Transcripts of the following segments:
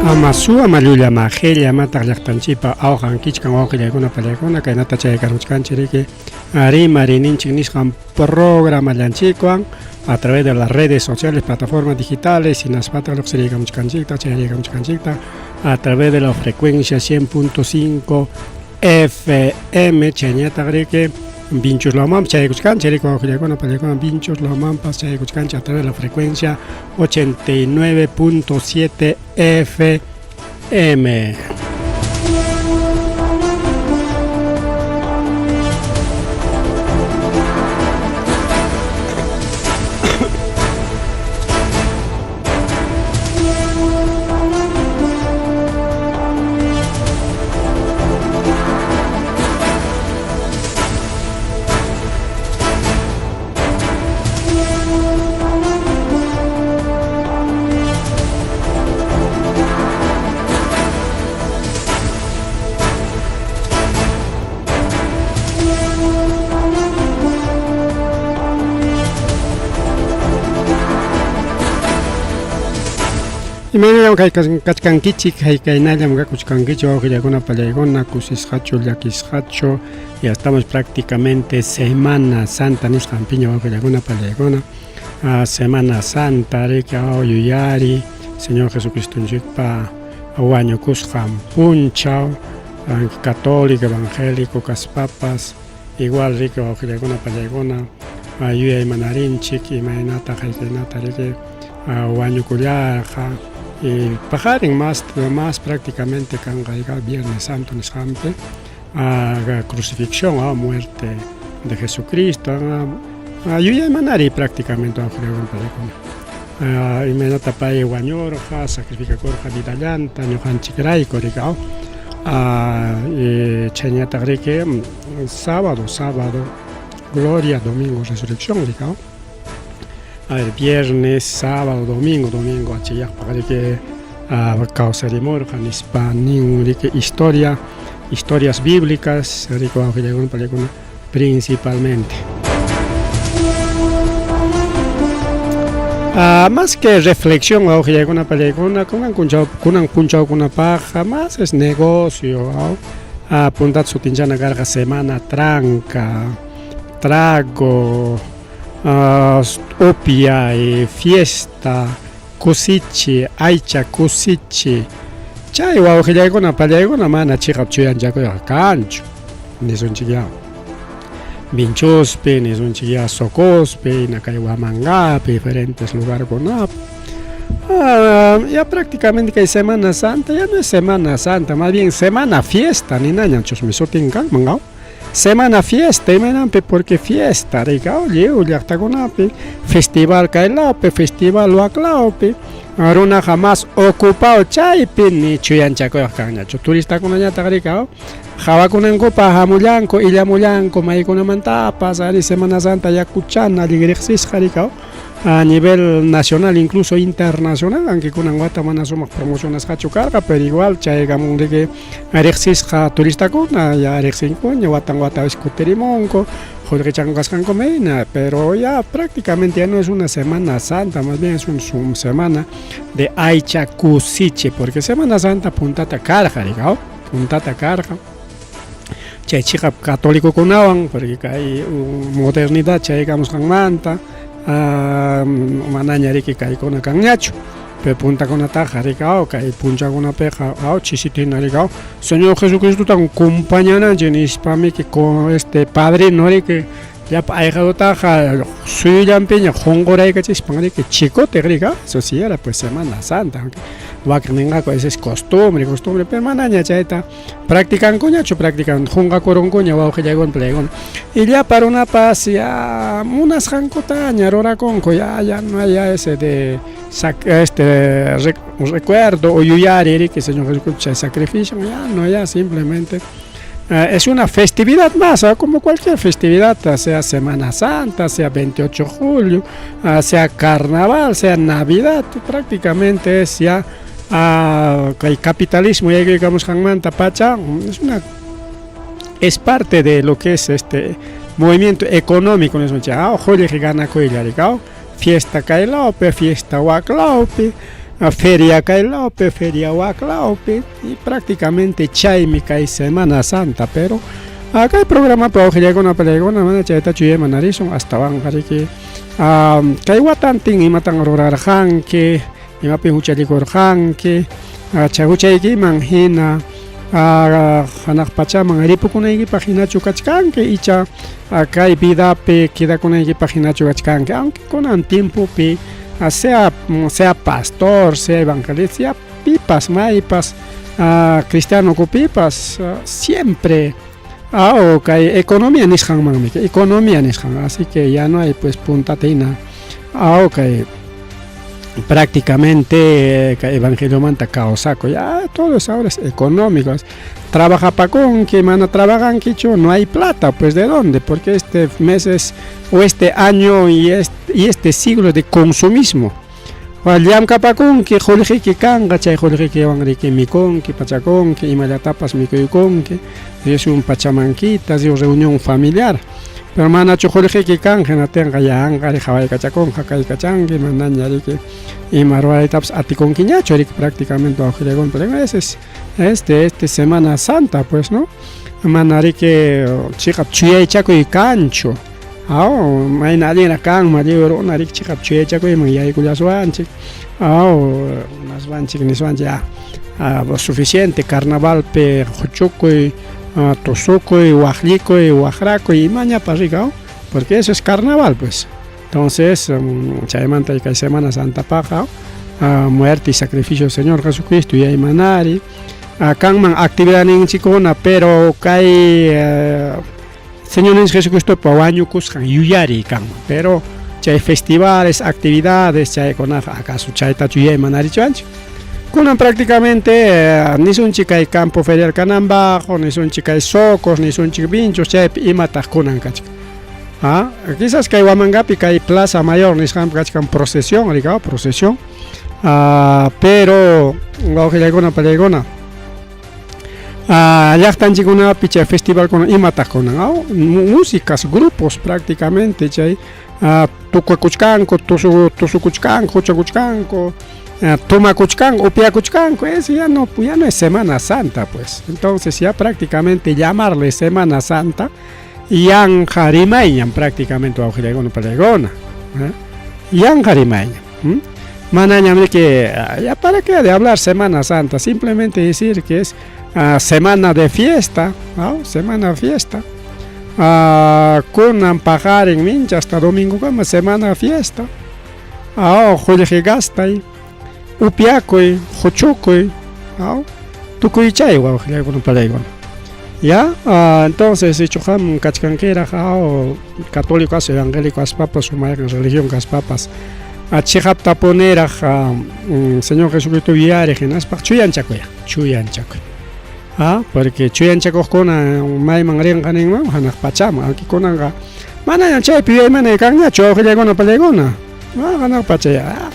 Ama suwa mallulla majella mataq llaqtanchikpa awqan kichkan wawqillaykuna pallaykuna kaynata chayakamuchkanchik riki rimarininchik nisqan programallanchikwan a través de las redes sociales, plataformas digitales hinaspataq lluqsiriykamuchkanchiktaq chayariykamuchkanchiktaq a través de la frecuencia 100.5 FM chayñataq riki Vinchus lawmanpas chayaykuchkanchik riki wawqillaykuna pallaykuna Vinchus lawmanpas chayaykuchkanchik a través de la frecuencia 89.7 FM. Imaynallam kachkankichik, haykaynallam kakuchkankichik wawqillakuna pallaykuna, kusisqachu, llakisqachu, ya estamos prácticamente Semana Santa nisqanpiña wawqillakuna pallaykuna, Semana Santa riki yuyari Señor Jesucristonchikpa wañukusqan punchaw, católico, evangélico kaspapas igual riki wawqillakuna pallaykuna yuyaymanarinchik imaynata haykaynata riki wañukullarqa y paqarin más más prácticamente kanqa Viernes Santo nisqanpi crucifixión muerte de Jesucristo yuyaymanari prácticamente wawqillakuna pallaykuna imaynata pay wañurqa sacrificakurqa vidallanta ñuqanchikrayku riki chhaynataq riki sábado sábado gloria domingo resurrección riki a ver viernes sábado domingo domingo achiyaqpaq riki kawsarimurqa nispa nin riki historia historias bíblicas riki wawqillaykuna pallaykuna principalmente. Más que reflexión wawqillaykuna pallaykuna kunan punchaw kunan punchawkunapaqqa más es negocio puntata sutinchana karqa semana tranca trago upyay fiesta kusichi aycha kusichi chay wawqillaykuna pallaykuna mana chiqap chuyanchakuyqa kanchu nisunchikyá Vinchuspi nisunchikyá Socospi hina kay Huamangapi diferentes lugarkunapi ya prácticamente kay Semana Santa ya no es Semana Santa más bien Semana Fiesta ninaña chusmi sutin kanman aw Semana Fiesta imaynanpi porque fiesta riki aw lliw llaqtakunapi festival kay lawpi festival wak lawpi runaqa mas ocupado chaypi ni chuyanchakuyqa kanñachu turistakunañataq riki aw Qhawakunankupaq hamullanku, illamullanku maykunamantapas ari Semana Santa yakuchana allin riqsisqa rikaw a nivel nacional incluso internacional aunque kunan wata mana sumaq promocionasqachu karqa pero igual chaykamun riki riqsisqa turistakuna ya riqsinkuña watan wata kutirimunku qullqichanku kasqanku mayna pero ya prácticamente ya no es una Semana Santa más bien es un semana de aycha kusichi porque Semana Santa puntata karqa rikaw. Puntata karqa chay chiqap catolicokunawan porque kay modernidad chaykamusqanmanta manaña riki kaykuna kanñachu pero puntakunataqa riki aw kay punchakunapiqa aw chisita hina riki aw Señor Jesucristotan compañananchik nispamiki con este padrino riki llapa ayqadutaqa suyullanpiña qunquraykachispan riki chicote riki eso sí era pues Semana Santa wakin ninqaku esa es costumbre costumbre pero manaña chayta practicankuñachu practican qunqakurunkuña wawqillaykuna palaykuna y llapa runapas ya munasqankutaña rurakunku ya ya no hay ya ese de este recuerdo o yuyari riki Señor Jesucristo chay sacrificio ya no ya simplemente Es una festividad más, como cualquier festividad, sea Semana Santa, sea 28 de julio, sea Carnaval, sea Navidad, prácticamente es ya kay capitalismo yaykuykamusqanmanta pacha, es una es parte de lo que es este movimiento económico nisqanchik, qullqi ganakuylla rikaw, fiesta kay lawpi, fiesta wak lawpi. Feria kay lawpi, feria wak lawpi, y prácticamente chaymi kay Semana Santa, pero kay programapi wawqillaykuna palaykuna mana chaytachu yuyaymanarisun, astawanqa riki kay watantin imatan rurarqanki, imapin huchallikurqanki, chay huchaykiman hina hanaq pachaman ripukunaykipaq hinachu kachkanki icha kay vidapi quedakunaykipaq hinachu kachkanki, aunque kunan tiempopi sea, sea pastor, sea evangelista, sea pipas, maypas, cristiano kupipas, siempre o kay economía nisqanmanmi, economía nisqan, así que ya no hay pues puntata hina, kay prácticamente kay evangeliomanta kawsakuy, ya todo es ahora es económico, trabajapakunki, mana trabajankichu, no hay plata, pues ¿de dónde? Porque este mes es, o este año y este siglo de consumismo. Llamkapakunki, qullqiyki kanqa, chay qullqiykiwan riki mikunki, pachakunki, imallatapas mikuykunki, es un pachamanquita, es una reunión familiar. Pero manachu qullqiyki kan, hinatinqa yanqa qhawaykachakunqa, kaykachanki, manaña riki ima ruwaytapas atikunkiñachu riki prácticamente wawqillaykuna, pero ese es este Semana Santa, pues, ¿no? Mana riki chiqap chuyaychakuy kanchu. Mayna allinraq kanman lliw runa riki chiqap chuyaychakuyman yaykullaswanchik, naswanchik niswanchik ya suficiente carnavalpi huchukuy, tusukuy, waqllikuy, waqrakuy, imañapas riki, porque eso es carnaval, pues. Entonces, chaymanta kay Semana Santapaqqa muerte y sacrificio del Señor Jesucristo yuyaymanari, kanman actividadninchikkuna, pero kay Señor Jesucristopa wañukusqan yuyariy kanman, pero chay festivales, actividades, chaykunaqa acaso chaytachu yuyaymanarichiwanchik. Kunan prácticamente nisunchik kay campo ferial kananpaq, nisunchik kay Socos, nisunchik Vinchos, chaypi imataq kunan kachkan. Quizás kay Huamangapi kay Plaza Mayor nisqanpi kachkan procesión, rika, procesión. Pero wawqillaykuna pallaykuna llaqtanchikkunapi chay festivalkuna imataq kunan, músicas, grupos prácticamente chay tukakuchkanku, tusukuchkanku, huchakuchkanku, tomakuchkanku, upiakuchkanku, eso ya no es Semana Santa, pues. Entonces ya prácticamente llamarle Semana Santa yanqa rimayñam prácticamente wawqillaykuna pallaykuna, yanqa rimayñam. Manañam riki, ya para qué de hablar Semana Santa, simplemente decir que es semana de fiesta, ¿no? Semana de fiesta. Kunan paqarin mincha hasta domingokama semana de fiesta. Qullqi gastay, upiakuy, huchukuy, tukuy chay wawqillaykuna pallaykuna. Ya, entonces sichu qam kachkankiraq, católico as, evangélico aspapas, o mayqin religión kaspapas, chiqaptapuniraq Señor Jesucristo yuyariq hinaspaq chuyanchakuy, chuyanchakuy. Porque chuyanchakuqkuna mayman rinqa ninman hanaq pachaman, aunque kunanqa manañam chaypi yuyaymanay kanñachu wawqillaykuna pallaykuna. Hanaq pacha ya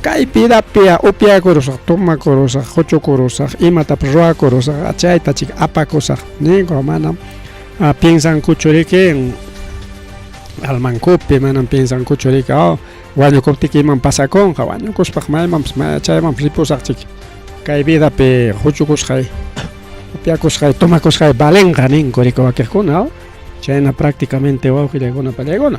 kay vidapi upiakurusaq, tomakurusaq, huchukurusaq, imatapas ruwakurusaq, chayta chik apakusaq ninku, manam piensankuchu riki almankupi, manam piensankuchu riki wañukuptiki iman pasakunqa, wañukuspaq maymanpas chaymanpas ripusaq chik kay vidapi huchukusqay, upiakusqay, tomakusqay valenqa ninku riki wakiqkuna, chayna prácticamente wawqillaykuna pallaykuna.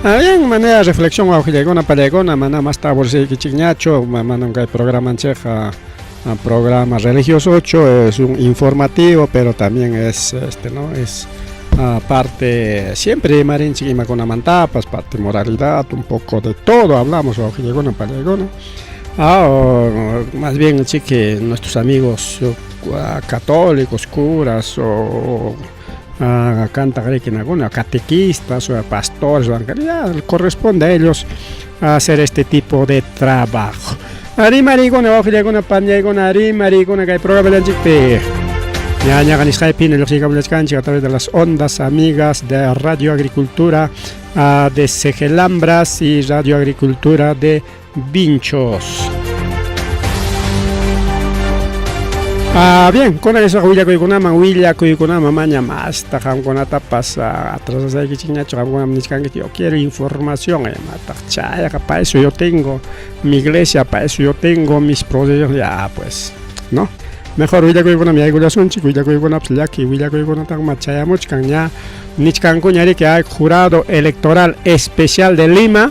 Bien, manera de reflexión wawqillaykuna pallaykuna, mana masta aburriykichikñachu, manam kay programanchikqa programa religioso 8, es un informativo, pero también es ¿no? Es parte, siempre marinchik imakunamantapas, parte moralidad, un poco de todo hablamos wawqillaykuna pallaykuna. Más bien chique nuestros amigos católicos, curas o canta catequistas o pastores, ya corresponde a ellos hacer este tipo de trabajo. Rimarikuna wawqillaykuna pañaykuna rimarikuna kay programanchikpi. Ñañaqa nisqaypi lluqsiykamullachkanchik a través de las ondas amigas de Radio Agricultura de Cejelambras y Radio Agricultura de Vinchos. Ah, bien, kunan isaq willakuykunaman, willakuykunaman maña masta qamkunatapas atrasasaykichikñachu, qamkunam nichkankichik, yo quiero información, imataq chayqa, pa eso yo tengo mi iglesia, pa eso yo tengo mis procesos, ya pues, ¿no? Mejor willakuykunam yaykullasunchik, willakuykunapas llaki willakuykunataqma chayamuchkan ña, nichkankuña riki, hay jurado electoral especial de Lima,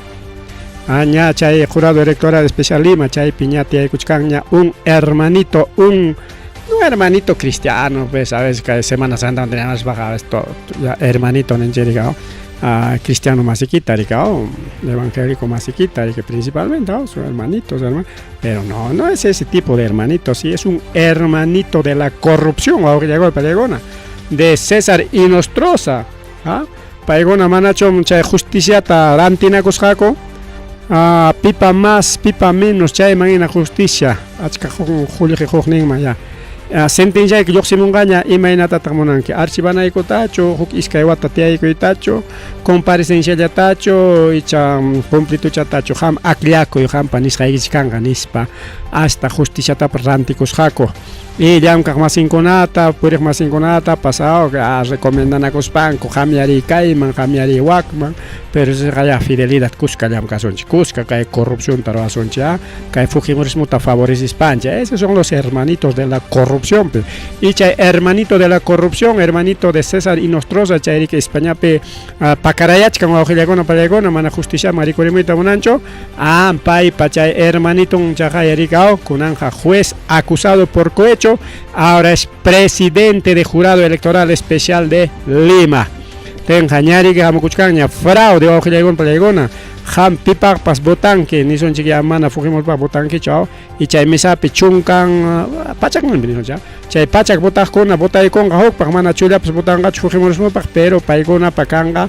ña chay jurado electoral especial Lima, chaypi ña tiyaykuchkanña un hermanito, un hermanito cristiano, pues a veces que Semana Santa tenemos baja, todo, ya hermanito ninchirika, cristiano masiquita, evangélico masiquita, que principalmente, ¿no? Su hermanito, su hermano, pero no, no es ese tipo de hermanito, sí es un hermanito de la corrupción, de César Hinostroza, ¿ah? Paykuna manachu chay justiciata rantinakusqaku, pipa más, pipa menos, chayman hina justicia, achka qullqi hukninman ya. Sentenciayki lluqsimunqaña, imaynatataq munanki, archivanaykutachu, huk iskay wata tiyaykuytachu, comparecenciallatachu, icha cumplituchatachu, qam akllakuy, qampa nisqaykichik kanqa nispa, hasta justiciatapas rantikusqaku. Y llamkaq masinkunata, puriq masinkunata, pasado recomendanakuspanku, qamyariy kayman, qamyariy wakman, pero esa ya fidelidad kuska llamkasunchik, kuska kay corrupción ruwasunchik, kay fujimorismota favorecispanchik. Esos son los hermanitos de la corrupción. Y chay hermanito de la corrupción, hermanito de César Hinostroza, chay riki Españapi pakarayachkan wawqillakuna pallaykuna, mana justiciaman rikurimuyta munanchu, paypa chay hermanito chaqay rikao, kunanja juez acusado por cohecho, ahora es presidente de jurado electoral especial de Lima. Tenja ñariki hamukuchkanña fraude wawqillaykuna pallaykuna, qam pipaqpas votanki nisunchik ya mana Fujimoripaq votankichu, y chay mesapi chunkan pachakmanmi nisunchik, chay pachak votaqkuna votaykunqa hukpaq, mana chullapas votanqachu Fujimorismopaq, pero paykunapa kanqa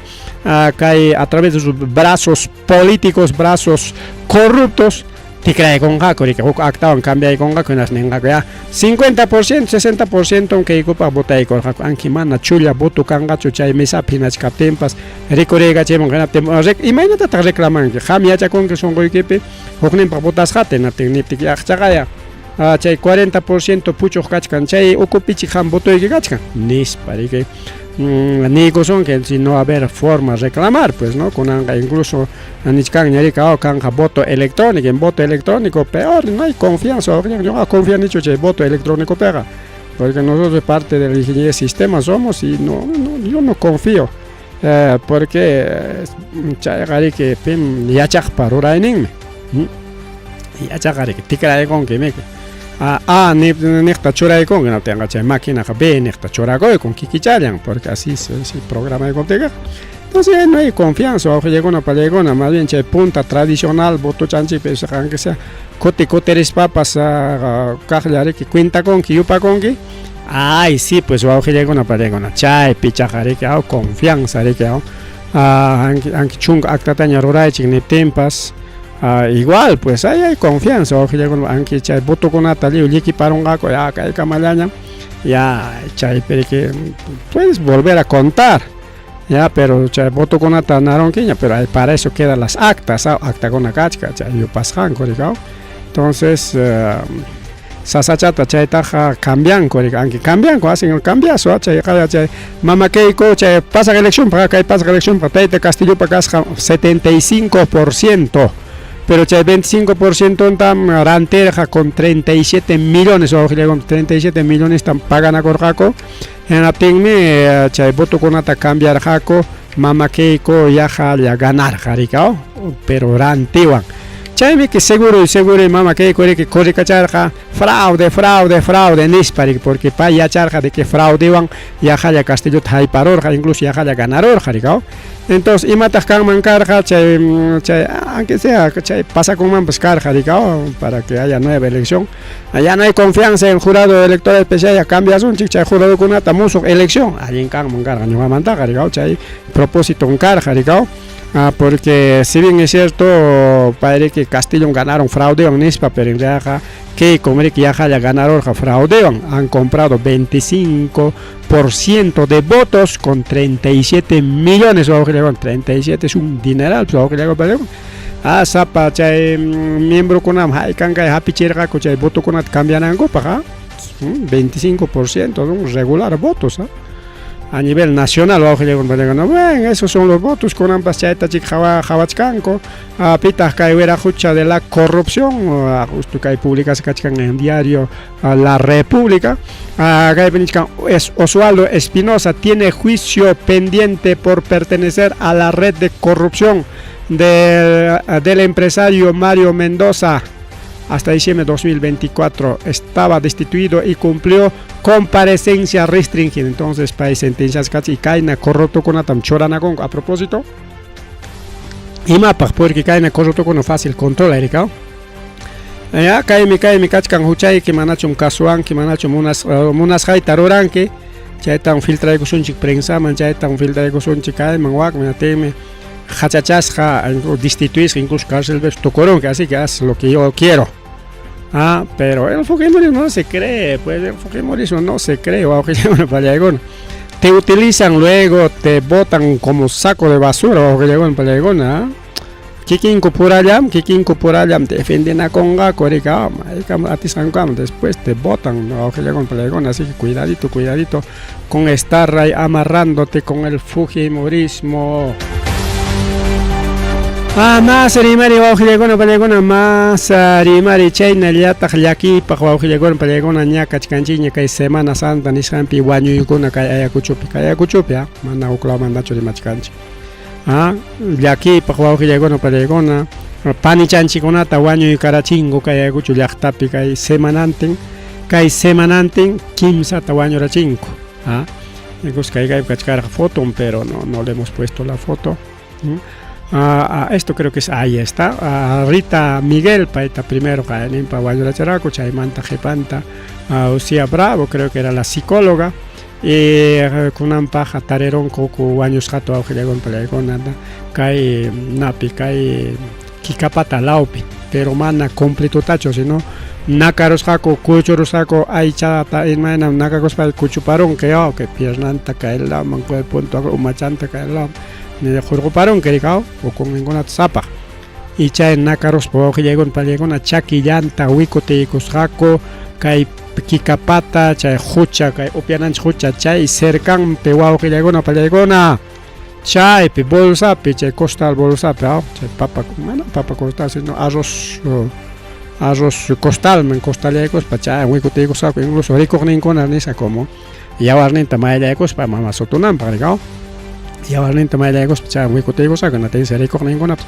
kay a través de sus brazos políticos, brazos corruptos, tikraykunqaku riki, huk actawan cambiaykunqaku, hinas ninqaku ya 50%, 60% Keikopaq votaykurqaku, anki mana chulla voto kanqachu chay mesapi hinachkaptinpas rikuriykachimun hinaptin, imaynatataq reclamanki, qam yachakunki sunquykipi hukninpaq votasqata, hinaptin niptiki aqchaqaya chay 40% puchuq kachkan, chay ukupichik qam votoyki kachkan nispa riki. Niykusunki, si no haber forma reclamar, pues, ¿no? Kunanqa incluso nichkanña riki, kanqa voto electrónico, en voto electrónico peor, no hay confianza, ñuqa confianichu chay voto electrónico pega, porque nosotros parte de la ingeniería de sistema somos y no, no, yo no confío, porque chayqa riki pim yachaqpa rurayninmi, yachaqqa riki tikraykunki miki, A niqta churaykunki, hinaptinqa chay maquinaqa B niqta churakuykun kikichallan, porque así se programaykuntiqa. Entonces no hay confianza, wawqillaykuna pallaykuna, más bien chay punta tradicional votuchanchikpi aunque sea kuti kutirispapas kaqlla riki cuentakunki, yupakunki, ay sí pues wawqillaykuna pallaykuna, chaypi chaqa riki confianza riki, anki chunka actataña ruraychik niptinpas, igual pues ahí hay confianza, wawqillaykuna, anki chay votokunata lliw llikiparunqaku, ya kaykamallaña, ya chaypi riki puedes volver a contar, ya, pero chay votokunata narunkiña, pero para eso quedan las actas, actakuna kachka, chay yupasqanku riki. Entonces sasachata chaytaqa cambianku riki, anki cambianku, hacen el cambiazo, chay qaya chay mama Keiko, chay pasaq eleccionpaq, kay pasaq eleccionpaq tayta Castillopa kasqa 75%, pero chay 25% tam rantirqa con 37 millones, wawqillaykuna, 37 millones tam paganakurqaku, hinaptinmi chay votokunata cambiarqaku, mama Keiko yaqa ganarqa riki, pero rantiwan. Chaymi que seguro seguro mama Keiko riki corrikacharqa fraude, fraude, fraude nispa riki, porque pay yacharqa de que fraudewan yaqalla Castillota hayparurqa, incluso yaqalla ganarurqa riki. Entonces imataq kanman karqa chay, chay aunque sea chay pasakunmanpas karqa riki, para que haya nueva elección. Ya no hay confianza en el jurado electoral especial, ya cambiasunchik chay juradokunata musuq elección, allin kanman karqa ñuqamantaqa riki, chay propósito karqa riki. Porque si bien es cierto, parece que Castillo ganaron fraude nispa, pero en realidad Keiko riki yaqalla ganarorqa fraudewan, han comprado 25% de votos con 37 millones, 37 es un dineral, pues, sapa chay miembrokunam haykankay hapichirqaku chay votokunata cambianankupaq. 25% son regular votos, ¿ah? A nivel nacional. Bueno, esos son los votos, kunanpas chayta chik qhawachkanku. Pitaq kay wiraqucha de la corrupción? Justo kay publicasqa kachkan en diario La República. Kaypi nichkan: es Oswaldo Espinosa tiene juicio pendiente por pertenecer a la red de corrupción del empresario Mario Mendoza. Hasta diciembre de 2024 estaba destituido y cumplió comparecencia restringida. Entonces, pay sentencias y kayna corruptokunatam churanakunku a propósito. Imapaq? Porque kayna corruptokuna fácil controla, rikaw. Ya, kaymi kachkan huchayki, manachum kasuwanki, manachum munasqayta ruranki, chaytam filtraykusunchik prensaman, chaytam filtraykusunchik kayman, wakman, atinmi hachachasqa, destituisqa, incluso cárcel tukurunki, así que haz lo que yo quiero. Ah, pero el fujimorismo no se cree, pues el fujimorismo no se cree. Te utilizan, luego te botan como saco de basura. ¿Ah? Kikinku purallam defendenakunqaku, rika, atisqankama después te botan, no, así que cuidadito, cuidadito con estar ahí amarrándote con el fujimorismo. Ah, más rimari wawqillakuna panikuna, más rimari chaynallataq llakiypaq wawqillakuna panikuna, ñakachkanchikña kay Semana Santa nisqanpi wañuykuna kay Ayacuchopi, kay Ayacuchopi, ah, mana huk lawmantachu rimachkanchik. Ah, llakiypaq wawqillakuna panikuna, panichanchikunata wañuykarachinku kay Ayacucho llaqtapi kay semanantin kimsata wañurachinku. Ah, incluso kay kaypi kachkarqa foto, pero no, no le hemos puesto la foto. Ah, esto creo que es, ahí está, Rita Miguel, payta primero qayninpa wañuracharaku, chaymanta qhipanta Ucia Bravo, creo que era la psicóloga, y kunanpaq tarirunku wañusqata wawqillakuna panikuna kay napi, kay Kikapata lawpi, pero mana completotachu, sino nakarusqaku, kuchurusqaku aychata, imaynam nakakuspa kuchuparunki, que piernanta kay lawman, cuerponta, umachanta kay lawman hurquparunki, rikaw, ukunninkunata sapaq y chay nakaruspa wawqillakuna panikuna chakillanta wikutiykusqaku kay Kikapata, chay qucha, kay upyananchik qucha chay cercanpi, wawqillakuna panikuna, chaypi bolsapi, chay costal bolsapi, chay papa, mana papa costal, sino arroz costalman costallaykuspa chay wikutiykusqaku, incluso rikuqninkuna nisqa como yawarninta mayllaykuspa mama sutunanpaq, rikaw, yawarninta mayllaykuspa chay wikutiykusqaku, natinsi rikuqninkunapas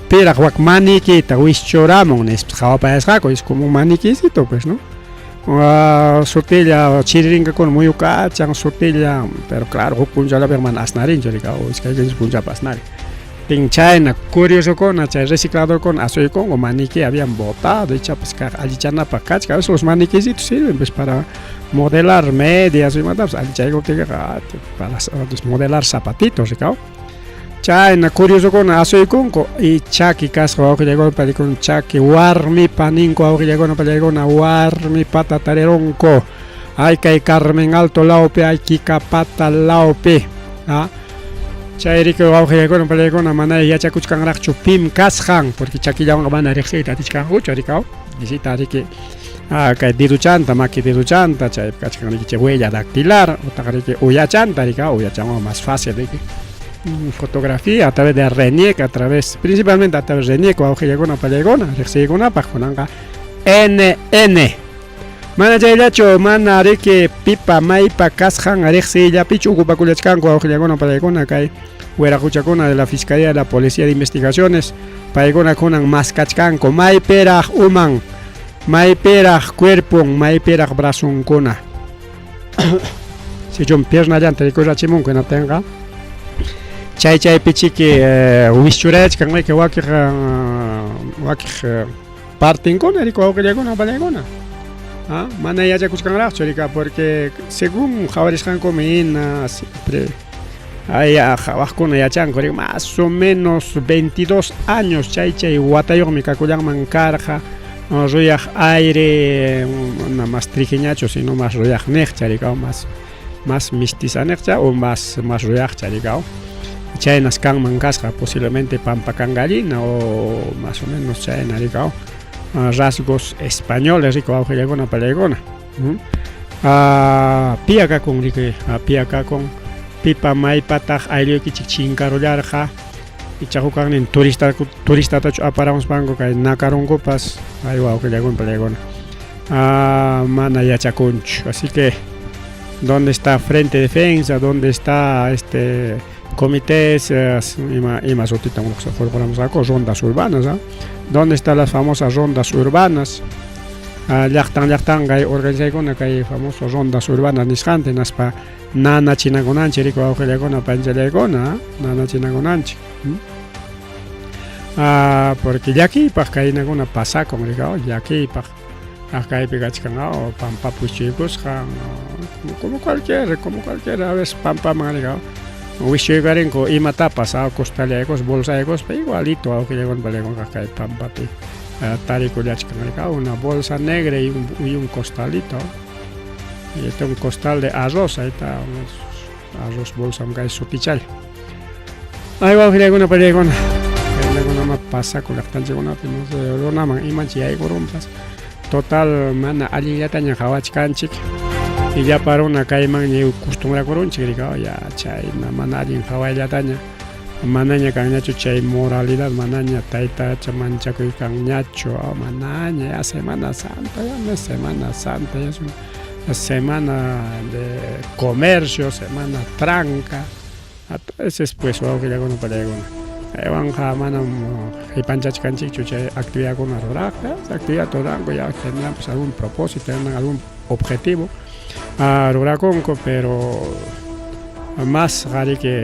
piraq wak manikita wischuramun nispa qhawapayasqaku. Es como un maniquicito, pues, no? Sutilla chiririnkakuna muyukachan sutilla, pero claro, huk punchawllapiqa mana asnarinchu, rikaw, iskay kinsa punchawpi asnarin. Tin chayna curiosokuna, chay recicladorkuna asuykunku, maniquí habían botado, ichapas kaq allichanapaq kachka. A veces los maniquicitos sirven, pues, para modelar medias imatapas allichaykuptiykiqa, para modelar zapatitos, rikaw. Chayna curiosokuna asuykunku y chaki kasqa wawqillakuna panikuna, chaki warmipa ninku, wawqillakuna panikuna, warmipata tarirunku ay kay Carmen Alto lawpi, ay Kikapata lawpi. Ah, chayriki wawqillakuna panikuna, mana yachakuchkanraqchu pim kasqan, porque chakillawanqa mana riqsiyta atichkankuchu, rikaw. Visita riki, ah, kay deduchanta, maki deduchanta, chay kachkan riki chay huella dactilar utaq riki uyachanta, rikaw, uyachanwan más fácil riki. Fotografía a través de RENIEC, a través, principalmente a través de RENIEC, wawqillakuna panikuna, riqsiykunapaq kunanqa NN. Mana chayllachu, mana riki pipa maypa kasqan riqsiyllapichu ucupakullachkanku wawqillakuna panikuna, kay wiraquchakuna de la Fiscalía de la Policía de Investigaciones, paykuna kunan maskachkanku maypiraq uman, maypiraq cuerpon, maypiraq brazonkuna. Sichum piernallanta rikurachimunku, hinaptinqa chay chaypichiki wischurachkan riki wakiq wakiq partinkuna, riki wawqillakuna panikuna. Ah, mana yachakuchkanraqchu, rika, porque según qhawarisqankumi hina siempre ay waqkuna yachanku, riki, más o menos 22 años chay chay watayuqmi kakullanman karqa, ruyaq aire, mana más trigeñachu, sino más ruyaq niqcha, rikaw, más mestiza niqcha o más ruyaqcha, rikaw, chaynas kanman kasqa, posiblemente pampakangallina o más o menos chayna, rikaw, rasgos españoles, rikaw, wawqillakuna panikuna. Piya kakun riki, piya kakun pipa maypataq aylluykichik chinkarullarqa icha hukaqnin turista turistatachu aparamuspanku kay nakarunkupas ay wawqillakuna palaykuna mana yachakunchu así que dónde está frente defensa dónde está este comités ima ima sutitan hurquramusqaku rondas urbanas ¿ah? dónde están las famosas rondas urbanas llaqtan llaqtan kay organizaykuna kay famoso rondas urbanas nisqanta hinaspa nanachinakunanchik riku wawqillakuna panchallaykuna nanachinakunanchik ah, porque llakiypaq kaynakuna pasakun rika llakiypaq kaypi kachkan pampapi wischuykusqa como cualquier como cualquier a veces pampaman rika wischuykarinku imatapas costallaykus bolsaykuspa igualito wawqillakuna palaykuna kay pampapi tarikullachkan rika una bolsa negra y un, y un costalito y este un costal de arroz ahí está arroz bolsa kay sutichalla ay wawqillakuna palaykuna kaynakunama pasakun llaqtanchikkunapi no sé runaman imanchik yaykurunpas total mana allinllataña qhawachkanchik y llapa runa kaymanña costumbrakurunchik rika ya chayna mana allin qhawayllataña manaña kanñachu chay moralidad manaña taytacha manchakuy kanñachu manaña ya Semana Santa ya no es Semana Santa ya es una semana de comercio semana tranca a veces pues wawqillakuna palaykuna kaywanqa manam qipanchachkanchikchu chay actividadkuna ruraqta actividad ruranku ya tendrán pues algún propósito tendrán algún objetivo rurakunku pero más qariki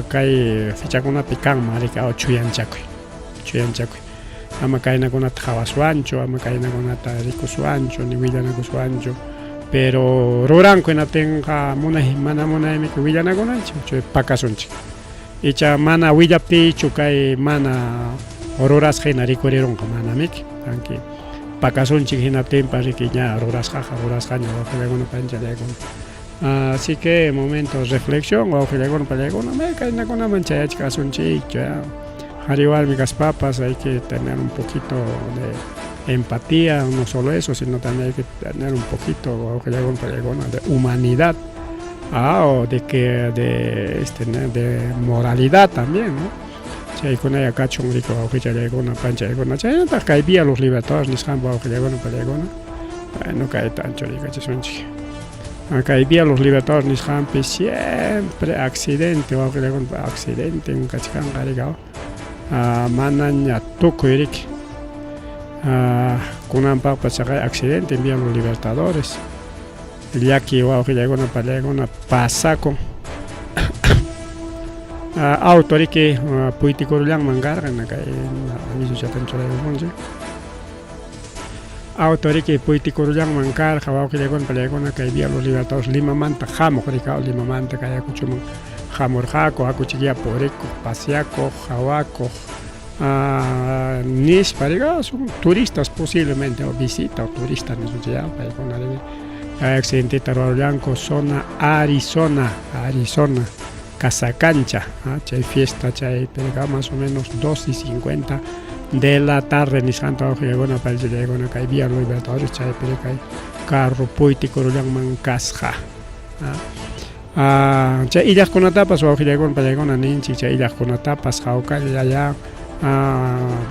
kay fechakunapi kanman riki chuyanchakuy chuyanchakuy ama kaynakunata qhawaswanchu ama kaynakunata rikuswanchu ni willanakuswanchu pero ruranku hinaptinqa munay mana munaymiki willanakunanchik chay pakasunchik icha mana willaptiychu kay mana rurasqa hina rikurirunqa manamiki anki pakasunchik hinaptinpas riki ña rurasqaqa rurasqaña wawqillakuna panchallaykuna así que momento de reflexión wawqillakuna pallaykuna may kaynakunaman chayachkasunchikchu qhari warmi kaspapas hay que tener un poquito de empatía no solo eso sino también hay que tener un poquito wawqillakuna pallaykuna de humanidad o de que de este de moralidad también no chaykunaya kachun riki wawqichallaykuna panchaykuna chaynataq kay vía los libertadores nisqanpa wawqillakuna pallaykuna bueno kayta anchuriykachisunchik kay vía los libertadores nisqanpi siempre accidente wawqillakuna accidente kachkanqa riki manaña tukuy riki kunanpaqpas chaqay accidente en vía los libertadores llaki wawqillaykuna pallaykuna pasakun auto riki puytikurullanman karqa kay avisochatan churaykusunchik auto riki puytikurullanman karqa wawqillaykuna pallaykuna kay vía los libertadores Limamanta hamuq riki Limamanta kay Ayacuchoman hamurqaku hakuchikya purikuq paseakuq hawakuq nispa riki son turistas posiblemente o visita o turista nisunchik ya paykuna riki accidenteta rurallanku zona Arizona Arizona Casacancha chay fiesta chaypi más o menos 2:50 de la tarde nisqanta wawqillaykuna panchallaykuna kay vía los libertadores chaypi kay carro puytikurullanman kasqa chay illaqkunatapas wawqillaykuna pallaykuna ninchik chay illaqkunatapas hawkalla ya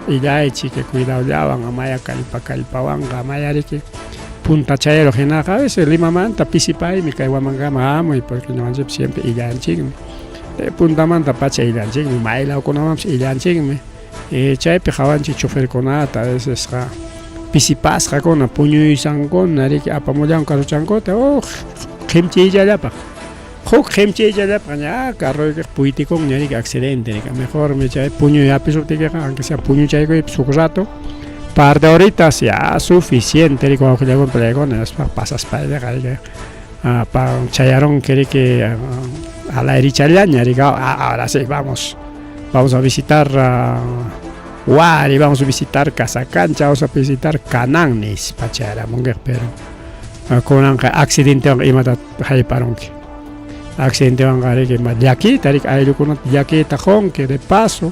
illaychik cuidadollawan amaya kallpa kallpawanqa amaya riki punta chayaruk hinaqa a veces Limamanta pisipaymi kay Huamangama hamuy porque ñuqanchikpas siempre illanchikmi puntamanta pacha illanchikmi maylawkunamanpas illanchikmi chaypi qawanchik choferkunata a vecesqa pisipasqakuna puñuysankuna riki apamullanku carrochankuta huk qimchiyllallapaq huk qimchiyllallapaq ña carroykiqa puytikunña riki accidente riki mejormi chay puñuy hapisuptiykiqa aunque sea puñuchaykuypas huk rato par de horitas ya suficiente riki wawqillakuna pallaykuna hinaspa pasaspaypiqa riki chayarunki riki a la erichallaña riki ahora sí vamos vamos a visitar Wari vamos a visitar Casacancha vamos a visitar Canán nispa chayaramunkiqa pero kunanqa accidentewanqa imata hayparunki accidentewanqa riki llakiyta riki ayllukunata llakiyta qunki de paso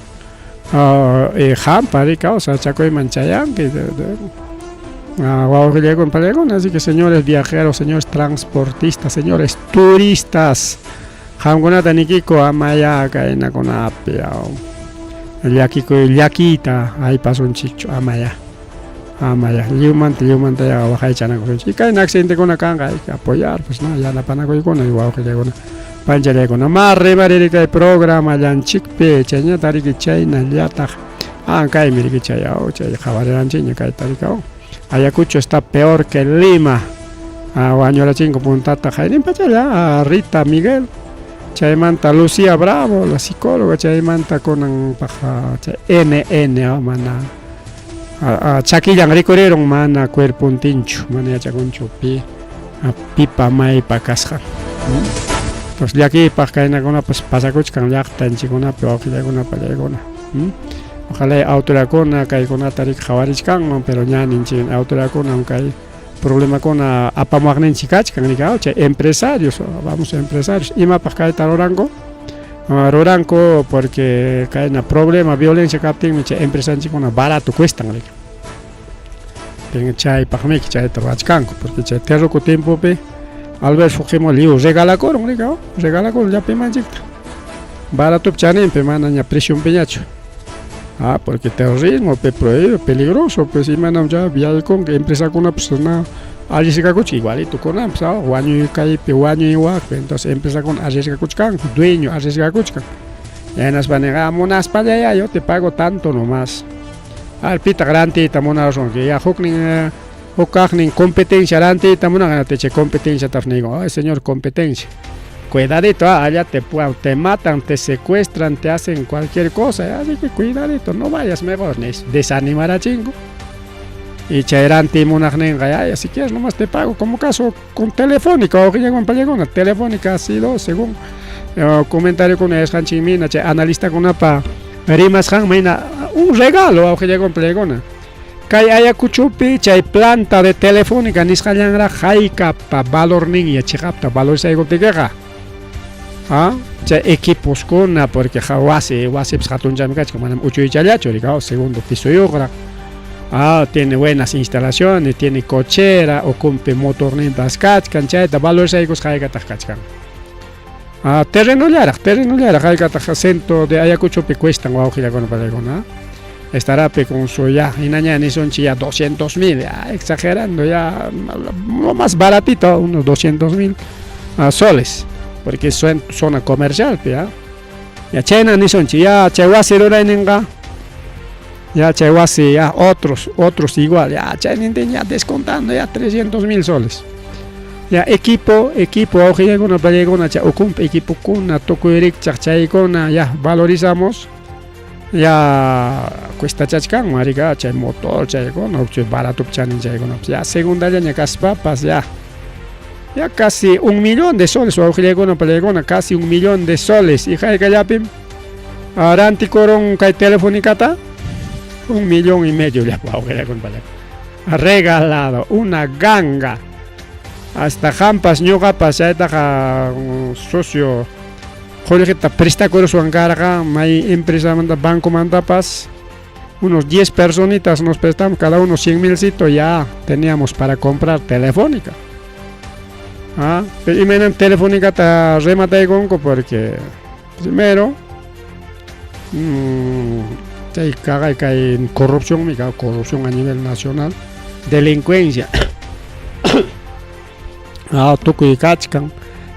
qampa riki sasachakuyman chayanki. Wawqillaykuna panillaykuna, así que señores viajeros, señores transportistas, señores turistas, qamkunata nikiku amaya kaynakunapi llakikuy llakiyta aypasunchikchu amaya. Amaya lliwmanta lliwmanta ya waqaychanakusunchik. Kayna accidentekuna kanqa hay que apoyar pues no yanapanakuykuna wawqillaykuna panchallaykuna. Ma rimariri kay programallanchikpi chayñata riki chaynallataq ah kaymi riki chay chay qhawariranchikña kayta riki Ayacucho está peor que Lima. Ah, wañurachinku puntata qaynin pachalla Rita Miguel chaymanta Lucía Bravo la psicóloga chaymanta kunanpaq chay NN mana chakillan rikurirun mana cuerpontinchu mana yachakunchu pi pipa maypa kasqan. Entonces llakiypaq kaynakunapas pasakuchkan llaqtanchikkunapi wawqillaykunapa pallaykuna. Ojalá autoridadkuna kaykunata riki qhawarichkanman pero ña ninchik autoridadkunam kay problemakuna apamuwaqninchik kachkan riki chay empresarios vamos empresarios imapaq kayta ruranku ruranku porque kayna problema violencia kaptinmi chay empresanchikkuna barato cuestan riki chaypaqmiki chayta ruwachkanku porque chay terruku tiempopi Albert Fujimori lliw regalakurun riki regalakurun llapa imanchikta baratopi chaninpi manaña precionpiñachu ah porque terrorismo pe prohibido peligroso pues imanam ya yaykunqa empresakunapas na arriesgakuchkan igualito kunanpas wañuy kaypi wañuy wakpi entonces empresakuna arriesgakuchkanku dueño arriesgakuchkan hinaspa niqa munaspallaya yo te pago tanto nomás a pitaq rantiyta munarasunki ya huknin huk kaqnin competencia rantiyta munanqa chay competenciatapas niyku ay señor competencia cuidadito allá te te matan te secuestran te hacen cualquier cosa así que cuidadito no vayas mejor desanimarachinku y chay rantiy munaqninqa ya si quieres nomás te pago como caso con Telefónica wawqillaywan pallaykuna Telefónica ha sido según comentariokuna yachasqanchikmina chay analistakunapa rimasqanman hina un regalo wawqillaywan pallaykuna kay Ayacuchopi chay planta de Telefónica nisqallanraq haykapa valorninña chiqapta valorizaykuntikiqa ah chay equiposkuna porque wasi wasipas hatunchami kachkan manam uchuychallachu riki segundo pisoyuqraq ah tiene buenas instalaciones tiene cochera ukunpi motorninpas kachkan chayta valorizaykusqa haykataq kachkan ah terrenollaraq terrenollaraq haykataq centro de Ayacuchopi cuestan wawqillakuna pallaykuna estará con su ya hinaña nisunchik ya 200 mil ya exagerando ya lo más baratito unos 200 mil soles porque es zona comercial ya ya chayna nisunchik ya chay wasi rurayninqa ya chay wasi ya otros otros igual ya chaynintin ya descontando ya 300 mil soles ya equipo equipo wawqillaykuna pallaykuna chay ukunpi equipokuna tukuy rikchaq chaykuna ya valorizamos ya cuestachachkanman riki chay motor chaykuna chay baratopi chanin chaykunapas ya segundallaña kaspapas ya ya casi un millón de soles wawqillaykuna pallaykuna casi un millón de soles y haykallapim rantikurun kay Telefonicata un millón y medio llapa wawqillaykuna pallaykuna regalado una ganga hasta qampas ñuqapas chaytaqa socio qullqita prestakuruswan karqa may empresamanta bancomantapas unos 10 personitas nos prestamos cada uno 100 milcito ya teníamos para comprar Telefónica ah pero imaynam Telefonicata remataykunku porque primero chay kaqay kay corrupcionmi corrupción a nivel nacional delincuencia ah tukuy kachkan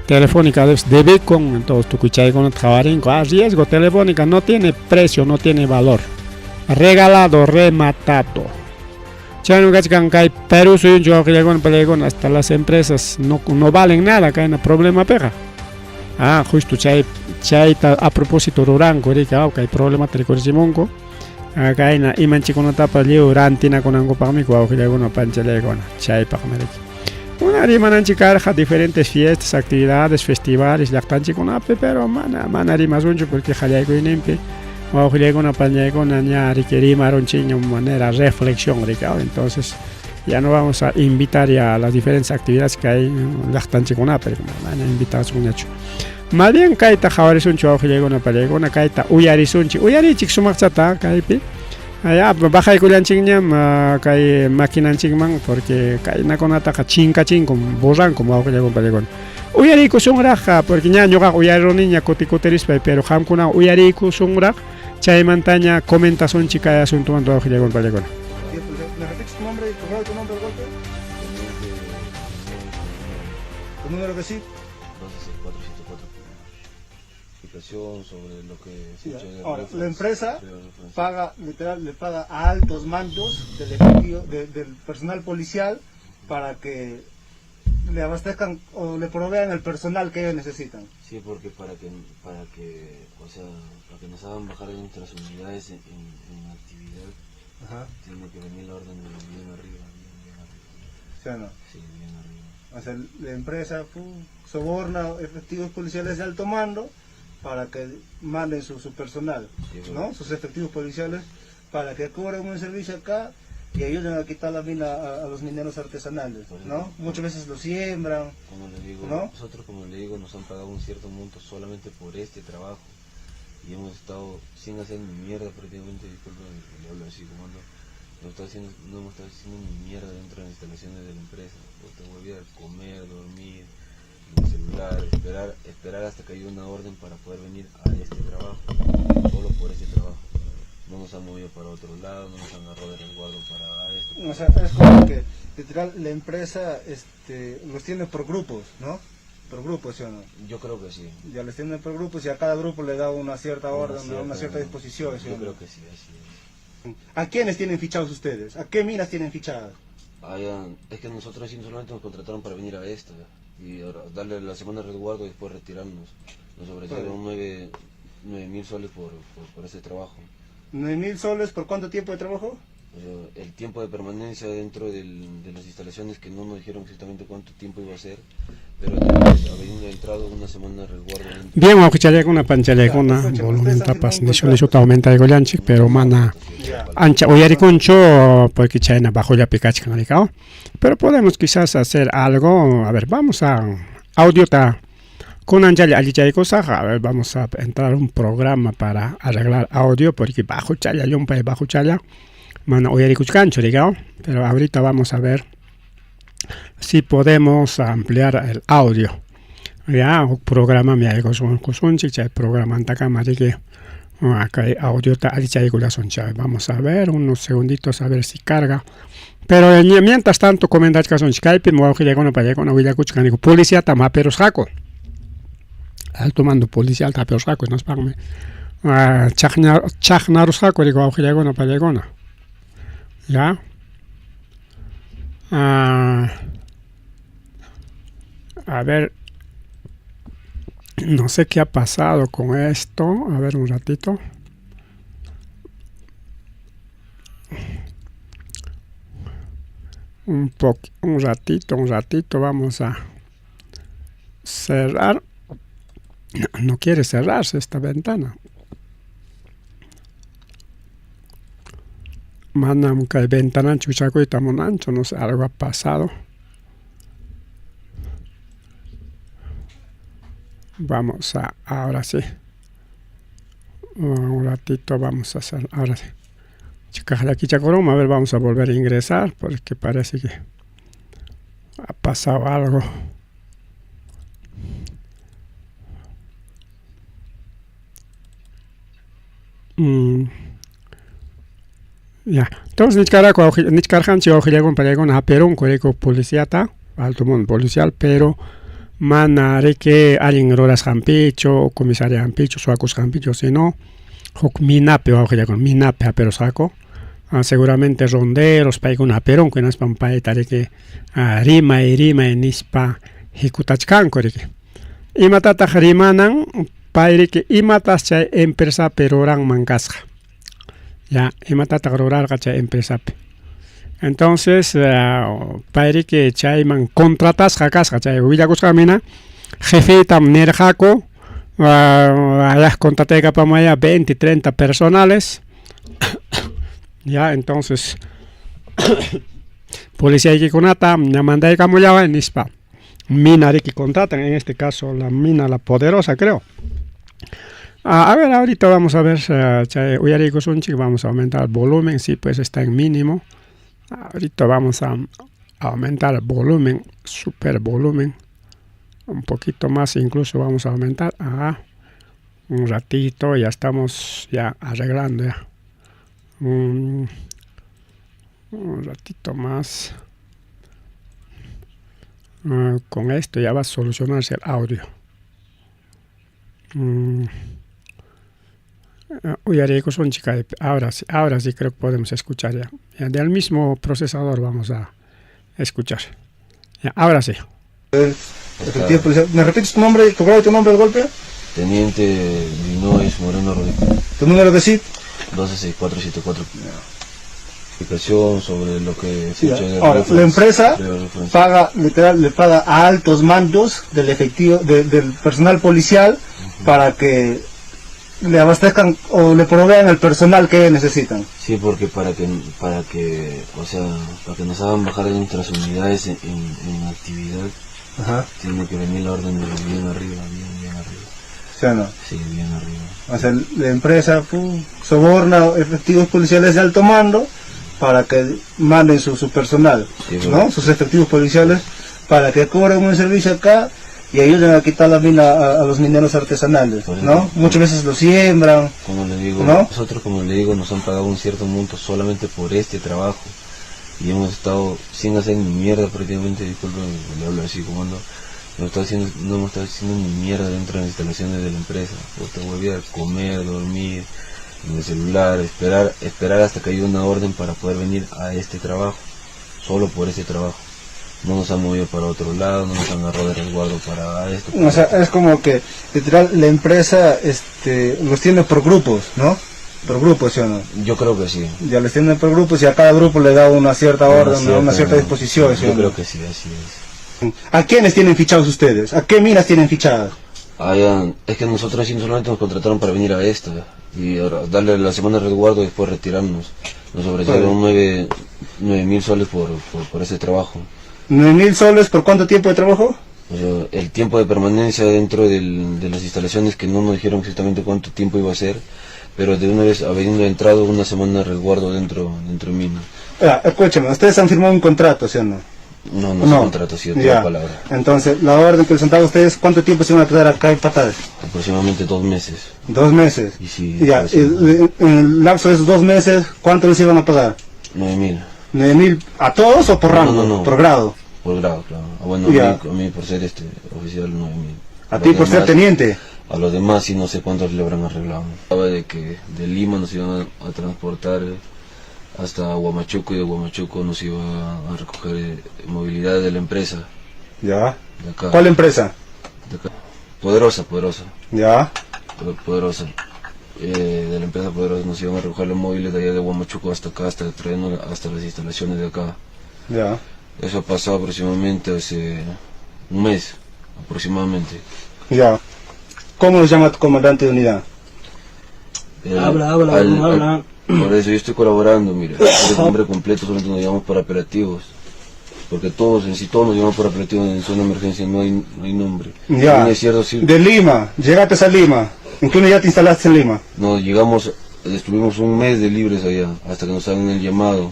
Telefónica debekun entonces tukuy chaykunata qhawarinku ah riesgo Telefónica no tiene precio no tiene valor regalado rematado chaymi kachkan kay Perú suyunchik wawqillaykuna pallaykuna hasta las empresas no, no valen nada kayna problemapiqa ah justo chay chayta a propósito ruranku riki kay problemata rikurichimunku kayna imanchikkunatapas lliw rantinakunankupaqmi wawqillaykuna panchallaykuna chaypaqmi riki una rimananchik karqa diferentes fiestas actividades festivales llaqtanchikkunapi pero mana mana rimasunchu porque qallaykuyninpi wawqillaykuna pañaykuna ña riki rimarunchikña manera reflexión riki entonces ya no vamos a invitar ya a las diferentes actividades que hay llaqtanchikkunapi mana invitasunñachu más bien kayta qhawarisunchik wawqillaykuna pallaykuna kayta uyarisunchik uyarichik sumaqchata kaypi. Ya, bajaykullanchikñam kay maquinanchikman porque kaynakunataqa chinkachinkum, borrankum wawqillakuna panikuna. Uyariykusunraq porque ña ñuqaqa uyariruniña kuti kutirispay, pero qamkuna uyariykusunraq chaymantaña comentasunchik kay asuntomanta wawqillakuna panikuna. ¿Me repites tu nombre, tu nombre, tu nombre, golpe? ¿Tu número que sí? 126474. Explicación sobre lo que Sí, se hecho de ahora, la reference, empresa de reference. Paga, literal, le paga a altos mandos del efectivo, del personal policial para que le abastezcan o le provean el personal que ellos necesitan. Sí, porque para que, o sea, para que nos hagan bajar de nuestras unidades en actividad, tiene que venir la orden de bien arriba, bien, bien arriba. ¿Sí o no? Sí, bien arriba. O sea, la empresa soborna efectivos policiales de alto mando para que manden su personal, Sí, ¿no? bueno. Sus efectivos policiales para que cobren un servicio acá y ayuden a quitar la mina a los mineros artesanales, Por ¿no? ejemplo. Muchas veces los siembran. Como le digo, ¿no? Nosotros, como le digo, nos han pagado un cierto monto solamente por este trabajo y hemos estado sin hacer ni mierda prácticamente, disculpen que le hablo así, comando, no hemos estado haciendo ni mierda dentro de las instalaciones de la empresa. O te volví a comer, dormir, en el celular, esperar hasta que haya una orden para poder venir a este trabajo, solo por este trabajo. No nos han movido para otro lado, no nos han agarrado de resguardo para esto. O sea, es como que literal la empresa, los tiene por grupos, ¿no? Por grupos, ¿sí o no? Yo creo que sí. Ya les tienen por grupos y a cada grupo le da una cierta Una orden, cierta una cierta disposición, ¿sí Yo o no? creo que sí, así es. ¿A quiénes tienen fichados ustedes? ¿A qué minas tienen fichadas? Ah, ya, es que nosotros sí solamente nos contrataron para venir a esta y ahora darle la semana de resguardo y después retirarnos. Nos ofrecieron 9.000 soles por ese trabajo. ¿9.000 soles por cuánto tiempo de trabajo? O sea, el tiempo de permanencia dentro de las instalaciones, que no nos dijeron exactamente cuánto tiempo iba a ser, pero habiendo entrado una semana de resguardo dentro. Bien, wawqichallaykunna, panichallaykunna, Escucha, volumen ustedes han tapas, firmado un nishu contrato. nishuta aumentaykullanchik, pero mana Ya. ancha uyarikunchu, porque chayna bajollapi kachkan rikao. Pero podemos quizás hacer algo, a ver, vamos a audiota kunanchalla allichaykusaq, a ver, vamos a entrar a un programa para arreglar audio, porque bajo challa, llumpay bajo challa, mana uyarikuchkanchu rikao, pero ahorita vamos a ver si podemos ampliar el audio. Ya, huk programa mi aykusunchik, chay programantakama riki, acá hay audiota allichaykullasunchik. Vamos a ver unos segunditos a ver si carga. Pero mientras tanto comentachkasunchik, kaypi wawqillakuna payakuna willakuchkaniku policiata hapirusqaku. Alto mando policial hapirusqaku, hinaspanmi, chaqnarusqaku riki wawqillakuna payakuna. Ya. Ah, a ver, no sé qué ha pasado con esto. A ver un ratito. Un un ratito, un ratito, vamos a cerrar. No, no quiere cerrarse esta ventana. Manam kay ventananchik wichakuyta munanchu, no sé, algo ha pasado. Vamos a, ahora sí. Un ratito vamos a hacer, ahora sí. Chicajlaquichacorum, a ver, vamos a volver a ingresar porque parece que ha pasado algo. Ya. Entonces, nichkarjanchik wawqillakuna paykuna hapirunku rikuq policiata, alto mundo policial, pero mana riki allin rurasqanpichu, comisarianpichu, suwakusqanpichu, sino huk minapi wawqillakuna, minapi hapirusqaku. Seguramente ronderos paykuna hapirunku, hinaspan payta riki, rimay, rimay nispa hikutachkanku riki. Imatataq rimanan pay riki, imatas chay empresapi ruranman kasqa. Ya, imatataq rurarqa chay empresapi. Entonces, pay riki chayman contratasqa kasqa, chay willakusqanmi hina, jefetam nirqaku, allá contrataykapamuaya 20, 30 personales. Ya, entonces, policiyaykikunata ña mandaykamullaway nispa. Mina riki contratan, en este caso la mina La Poderosa, creo. A ver, ahorita vamos a ver, chay uyariykusunchik, vamos a aumentar el volumen, sí, pues está en mínimo. Ahorita vamos a aumentar el volumen, super volumen, un poquito más incluso vamos a aumentar. Ajá. Un ratito, ya estamos ya arreglando ya. Un ratito más. Con esto ya va a solucionarse el audio. Uyariykusunchik kaypi. Ahora sí creo que podemos escuchar ya. Ya del mismo procesador vamos a escuchar. Ya, ahora sí. ¿Me repites tu nombre, tu grado y tu nombre de golpe? Teniente Dinois Moreno Rodríguez. ¿Tu número de CID? 126474. Explicación sobre lo que Sí, escuché en el ahora, reference, la empresa de la referencia. paga, literal, le paga a altos mandos del efectivo, del personal policial para que le abastezcan o le provean el personal que necesitan. Sí, porque para que nos hagan bajar de nuestras unidades en actividad, tiene que venir la orden de bien arriba, bien, bien arriba. ¿Sí o no? Sí, bien arriba. O sea, la empresa, pum, soborna efectivos policiales de alto mando para que manden su personal, Sí, ¿no? bueno. Sus efectivos policiales para que cobren un servicio acá y ayuden a quitar la mina a los mineros artesanales, Por ¿no? ejemplo, Muchas veces lo siembran, Como le digo, ¿no? Nosotros, como le digo, nos han pagado un cierto monto solamente por este trabajo y hemos estado sin hacer ni mierda prácticamente, disculpen, le hablo así como ando, no está haciendo, no hemos estado haciendo ni mierda dentro de las instalaciones de la empresa. Puta, volver a comer, dormir, en el celular, esperar hasta que haya una orden para poder venir a este trabajo, solo por este trabajo. No nos han movido para otro lado, no nos han agarrado de resguardo para esto, para O sea, otro. es como que, literal, la empresa, los tiene por grupos, ¿no? Por grupos, ¿sí o no? Yo creo que sí. Ya les tienen por grupos y a cada grupo le da una cierta Una orden, cierta una cierta disposición, ¿sí Yo o no? creo que sí, así es. ¿A quiénes tienen fichados ustedes? ¿A qué minas tienen fichadas? Ah, ya, es que nosotros sí solamente nos contrataron para venir a esta y ahora darle la semana de resguardo y después retirarnos. Nos ofrecieron 9.000 soles por ese trabajo. ¿9.000 soles por cuánto tiempo de trabajo? O sea, el tiempo de permanencia dentro de las instalaciones, que no nos dijeron exactamente cuánto tiempo iba a ser, pero de una vez habiendo entrado una semana de resguardo dentro de mina. Ah, escúchame, ustedes han firmado un contrato, ¿sí o no? No, no, No. es contrato, ha sido toda Ya. palabra. Entonces, la orden que les han dado a ustedes, ¿cuánto tiempo se van a quedar acá en Pataz? Aproximadamente 2 meses. 2 meses. Y sí, Ya, pues, sí. en el lapso de esos 2 meses, ¿cuánto les iban a pagar? 9.000. ¿9.000 a todos o por No, rango? no, no. Por grado. Por grado, claro. Ah, bueno, Ya. a mí por ser oficial, 9.000. A ti por ser teniente. A los demás sí no sé cuántos le habrán arreglado. Hablaba de que de Lima nos iban a transportar hasta Huamachuco y de Huamachuco nos iba a recoger movilidad de la empresa. Ya. De acá. ¿Cuál empresa? De acá. Poderosa, Poderosa. Ya. Poderosa. De la empresa Poderosa nos iban a recoger los móviles de allá de Huamachuco hasta acá, hasta traernos hasta las instalaciones de acá. Ya. Eso ha pasado aproximadamente hace un mes, aproximadamente. Ya. ¿Cómo lo llama tu comandante de unidad? Habla, habla, habla. Por eso yo estoy colaborando, mira. El nombre completo solamente nos llamamos para operativos. Porque todos, en sí, todos nos llamamos para operativos en zona de emergencia, no hay nombre. Ya. No es cierto, sí. De Lima, llegaste a Lima. ¿En qué unidad te instalaste en Lima? No, llegamos, estuvimos un mes de libres allá, hasta que nos hagan el llamado.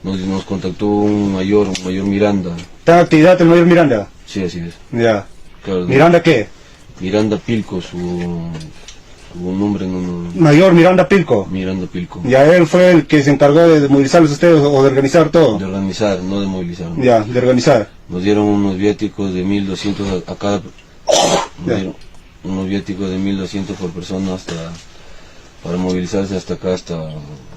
Nos contactó un mayor Miranda. ¿Está en actividad el mayor Miranda? Sí, así es. Ya. Claro. ¿Miranda qué? Miranda Pilco, su nombre no, no. Mayor Miranda Pilco. Miranda Pilco. Ya él fue el que se encargó de movilizarlos ustedes o de organizar todo. De organizar, no de movilizar. Ya, de organizar. Nos dieron unos viáticos de 1.200 a cada... Nos Ya. dieron unos viáticos de 1.200 por persona hasta... Para movilizarse hasta acá, hasta...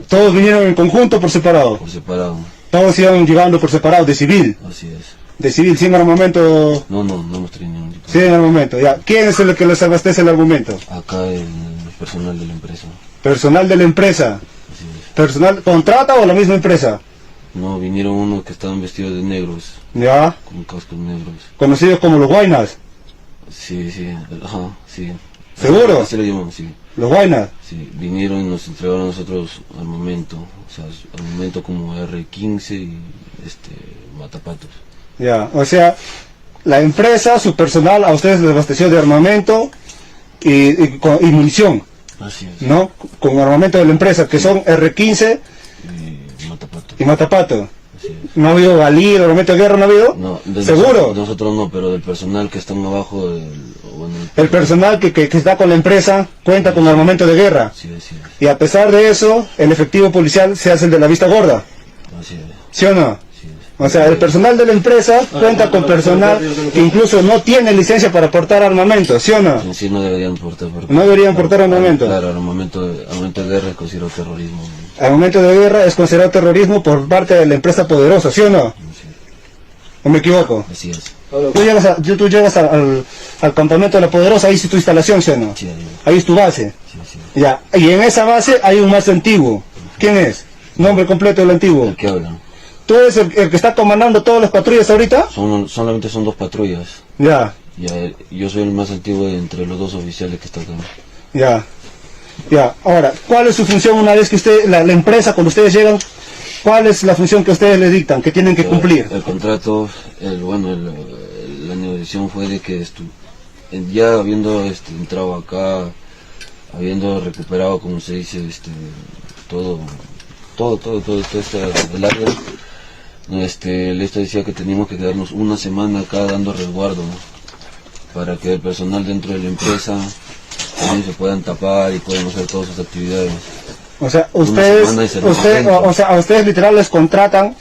¿Todos vinieron en conjunto o por separado? Por separado. Todos iban llegando por separado, de civil. Así es. De civil, sin armamento. No, no, no hemos tenido ningún tipo. Sin armamento, ya. ¿Quién es el que les abastece el armamento? Acá el personal de la empresa. Personal de la empresa. Así es. ¿Personal contrata o la misma empresa? No, vinieron unos que estaban vestidos de negros. Ya. Con cascos negros. Conocidos como los guaynas. Sí, sí, ajá, sí. ¿Seguro? Así lo llaman, sí. ¿Los guaynas? Sí, vinieron y nos entregaron a nosotros al momento, o sea, al momento como R15 y matapatos. Ya, o sea, la empresa, su personal, a ustedes les abasteció de armamento y munición. Así es. ¿No? Con armamento de la empresa, que son R15 Y Matapato. y Matapato. Así es. ¿No ha habido Galil, armamento de guerra no ha habido? No, de ¿Seguro? Nosotros no, pero del personal que están abajo del, o bueno, El personal que está con la empresa cuenta con armamento de guerra. Sí, así es. Y a pesar de eso, el efectivo policial se hace el de la vista gorda. Así es. ¿Sí o no? Así es. O sea, el personal de la empresa cuenta con personal que incluso no tiene licencia para portar armamento, ¿sí o no? En sí no deberían portar. porque- No deberían portar armamento. Claro, armamento de guerra es considerado terrorismo. ¿No? Armamento de guerra es considerado terrorismo por parte de la empresa poderosa, ¿sí o no? Así es. ¿O me equivoco? Así es. Tú llegas, tú llegas al campamento de la poderosa, ahí es tu instalación, ¿sí o no? Sí, ahí es. Ahí es tu base. Sí, así es. Ya, y en esa base hay un más antiguo. ¿Quién es? Nombre completo del antiguo. ¿El que habla? ¿Tú eres el que está comandando todas las patrullas ahorita? Solamente son dos patrullas. Ya. Ya, yo soy el más antiguo de entre los dos oficiales que está acá. Ya. Ya. Ahora, ¿cuál es su función una vez que usted, la empresa, cuando ustedes llegan, cuál es la función que ustedes le dictan, que tienen que cumplir? El contrato, el, bueno, el, la negociación fue de que ya habiendo entrado acá, habiendo recuperado, como se dice, todo, todo, todo, todo, todo este, el área, el esto decía que teníamos que quedarnos una semana acá dando resguardo, ¿no? Para que el personal dentro de la empresa también se puedan tapar y puedan hacer todas sus actividades. O sea, Una ustedes, semana y se usted, representa. o, o sea, a ustedes literal les contratan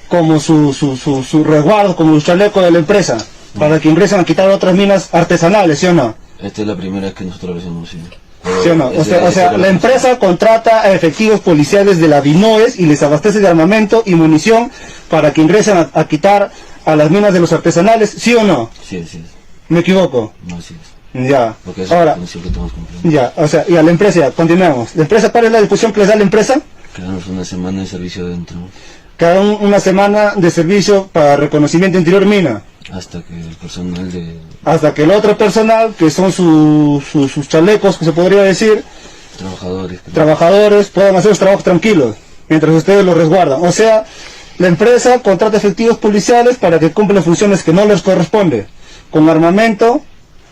como su resguardo, como su chaleco de la empresa, para que ingresen a quitar otras minas artesanales, ¿sí o no? Esta es la primera vez que nosotros lo hacemos, sí. ¿Sí o no? O sea, la empresa contrata a efectivos policiales de la DINOES y les abastece de armamento y munición para que ingresen a quitar a las minas de los artesanales, ¿sí o no? Sí, así es. ¿Me equivoco? No, así es. Ya. Porque esa es Ahora, la función que estamos cumpliendo. ya, o sea, y a la empresa, ya, continuemos. ¿La empresa cuál es la disposición que les da la empresa? Quedarnos una semana de servicio dentro. Cada una semana de servicio para reconocimiento interior mina. Hasta que el personal de... Hasta que el otro personal, que son sus chalecos, que se podría decir, Trabajadores, creo. Trabajadores, puedan hacer sus trabajos tranquilos, mientras ustedes los resguardan. O sea, la empresa contrata efectivos policiales para que cumplan funciones que no les corresponde, con armamento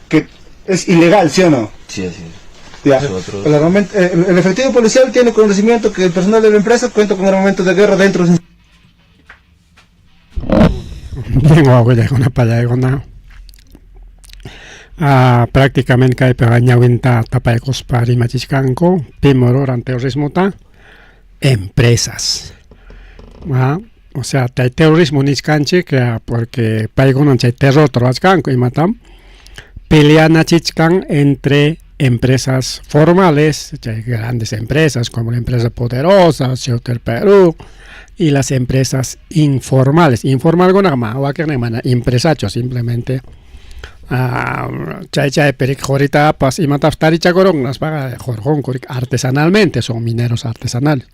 que es ilegal, ¿sí o no? Sí, así es. Ya. Nosotros- El efectivo policial tiene conocimiento que el personal de la empresa cuenta con armamento de guerra dentro de su Bien, guau, ya con una palla, con una. Ah, prácticamente kay pa ñawinta tapaykuspa rimachiskanku, pim ruran terrorismota, empresas. Ah, o sea, chay terrorismo nichkanchik, ah, porque paykunan chay terror ruwachkanku imatam peleanachichkan entre empresas formales, chay grandes empresas como la empresa poderosa, Shelter Perú, y las empresas informales. Informal kunaqa wakinqa mana empresachu, simplemente, ah, chay chay perik qoritapas imatapas tarichakurun, nispaqa qurqunku artesanalmente, son mineros artesanales.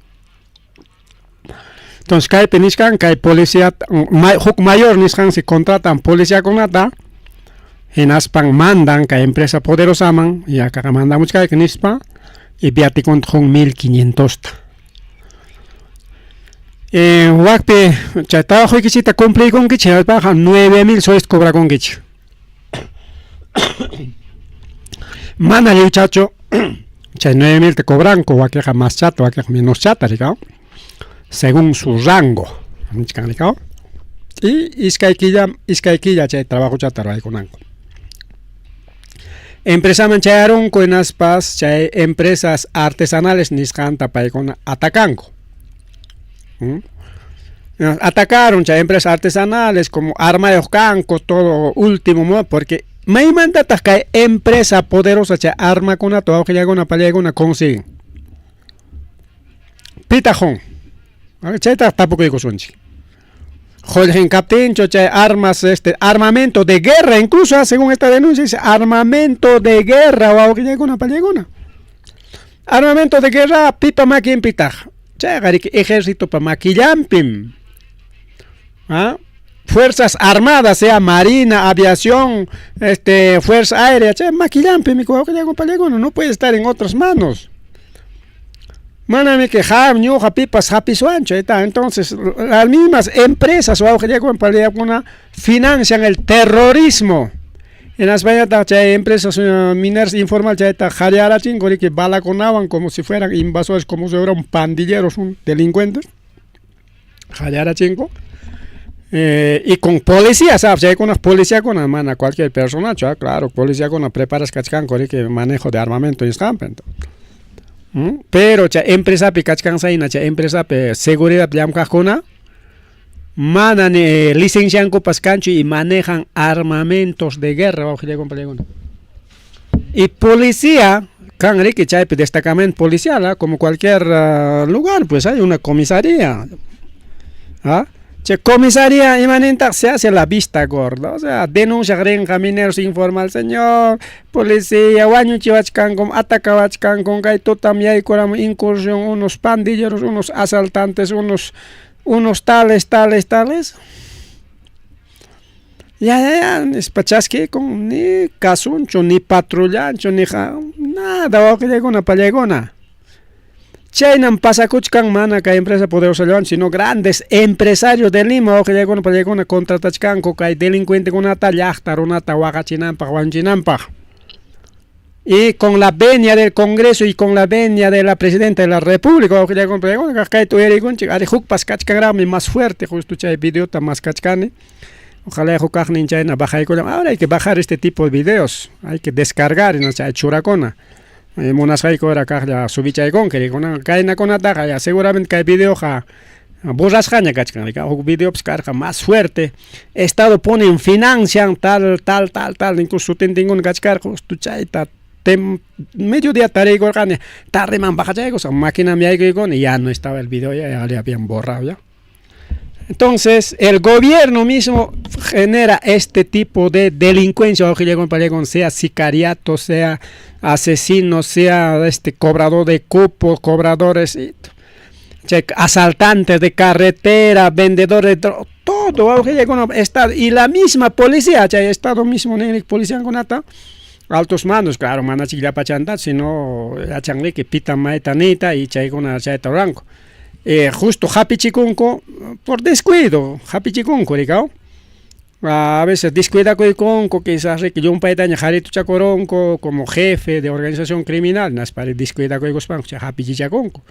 Entonces, kaypi nichkan, kay policía, huk mayor nisqan si contratan policiakunata, hinaspan mandan kay empresa poderosaman, y acá mandamuchkayki nispa, y viatikunta qun 1500ta. Wakpi chay trabajoykichikta cumpliykunkichik, hinaspaqa 9000 soles cobrakunkichik. Mana lliwchachu chay 9000 te cobranku, wakiqa más chata, wakiqa menos chata, rikaw, según su rango, nichkan, rikaw. Y iskay killa chay trabajochata ruwaykunanku. Empresaman chayarunku hinaspas chay empresas artesanales nisqanta paykuna atacanku. Atacaron chay empresas artesanales como armayuq kanku, todo último modo, porque maymantataq kay empresa poderosa chay armakunata wawqillakuna pallaykuna consiguen. Pitaq qun? A ver, chaytaq tapukuykusunchik. Qullqin kaptinchu chay armas, armamento de guerra, incluso, según esta denuncia, dice armamento de guerra, wawqillakuna pallaykuna. Armamento de guerra, pipa makinpitaq. Chayqa riki ejército pa maquillanpim. ¿Ah? Fuerzas Armadas, sea Marina, Aviación, Fuerza Aérea, chay maquillanpim, mi wawqillakuna pallaykuna, no puede estar en otras manos. Manami que jam, ñuqa, pipas, japisuancho, ahí está. Entonces, las mismas empresas, wawqillakuna pallaykuna, financian el terrorismo. Hinaspañataq chay empresas mineras informal chayta qallarachinku riki balakunawan como si fueran invasores, como si fueran pandilleros, un delincuentes. Qallarachinku. Y con policía, ¿sabes? Chaykuna policiakuna mana cualquier personachu, claro, policiakuna preparasqa kachkanku riki manejo de armamento nisqanpi. Pero chay empresapi kachkansayna chay empresapi seguridad llamkaqkuna mana ni licenciankupas kanchu y manejan armamentos de guerra wawqillaykunapallaykunata. Y policía kan riki chaypi destacamento policial, como cualquier lugar, pues hay una comisaría. ¿Ah? Chay comisaría imanintaq se hace la vista gorda, o sea, denunciaq rinqa mineros informal, señor policía, wañuchiwachkankum, atacawachkankum, kay tutam yaykuramun incursión unos pandilleros, unos asaltantes, unos tales, tales, tales. Ya, ya, ya, nispa chaskikun, ni kasunchu, ni patrullanchu, ni nada, wawqillaykuna, pallaykuna. Chaynam pasakuchkan mana kay empresa poderosallawan, sino grandes empresarios de Lima, wawqillaykuna, pallaykuna contratachkanku kay delincuentekunata llaqta runata waqachinanpaq, wañuchinanpaq. Y con la venia del Congreso y con la venia de la Presidenta de la República, wawqillaykuna, pallaykuna, kayta uyarikunchik, ari hukpas kachkanraqmi más fuerte, justo chay videota más kachkani. Ojalá hukaqnin chayna bajaykullan. Ahora hay que bajar este tipo de videos, hay que descargar y no chay churakuna. Munasqayku hora kaqlla subichaykunki rikuna kaynakunataqa ya seguramente kay videoqa borrasqaña kachkan huk videopas karqa más fuerte. Estado ponen financian tal, tal, tal, tal, incluso sutintinkuna kachkarqa justo chayta mediodía tariykurqani, tardeman bajachaykusqa maquinam yaykuykuni ya no estaba el video, ya le habían borrado ya. Entonces, el gobierno mismo genera este tipo de delincuencia, sea sicariato, sea asesino, sea cobrador de cupos, cobradores, y, asaltantes de carretera, vendedores de droga, todo, está, y la misma policía, Estado mismo, policía altos mandos, claro, mana chikllapachanta, sino yachanriki pita mayta niyta y chaykuna chayta ruranku. Justo hapichikunku por descuido, hapichikunku rikaw. A veces descuidakuykunku, quizás riki llumpaytaña harituchakurunku como jefe de organización criminal, naspari descuidakuykuspanku chay hapichichakunku.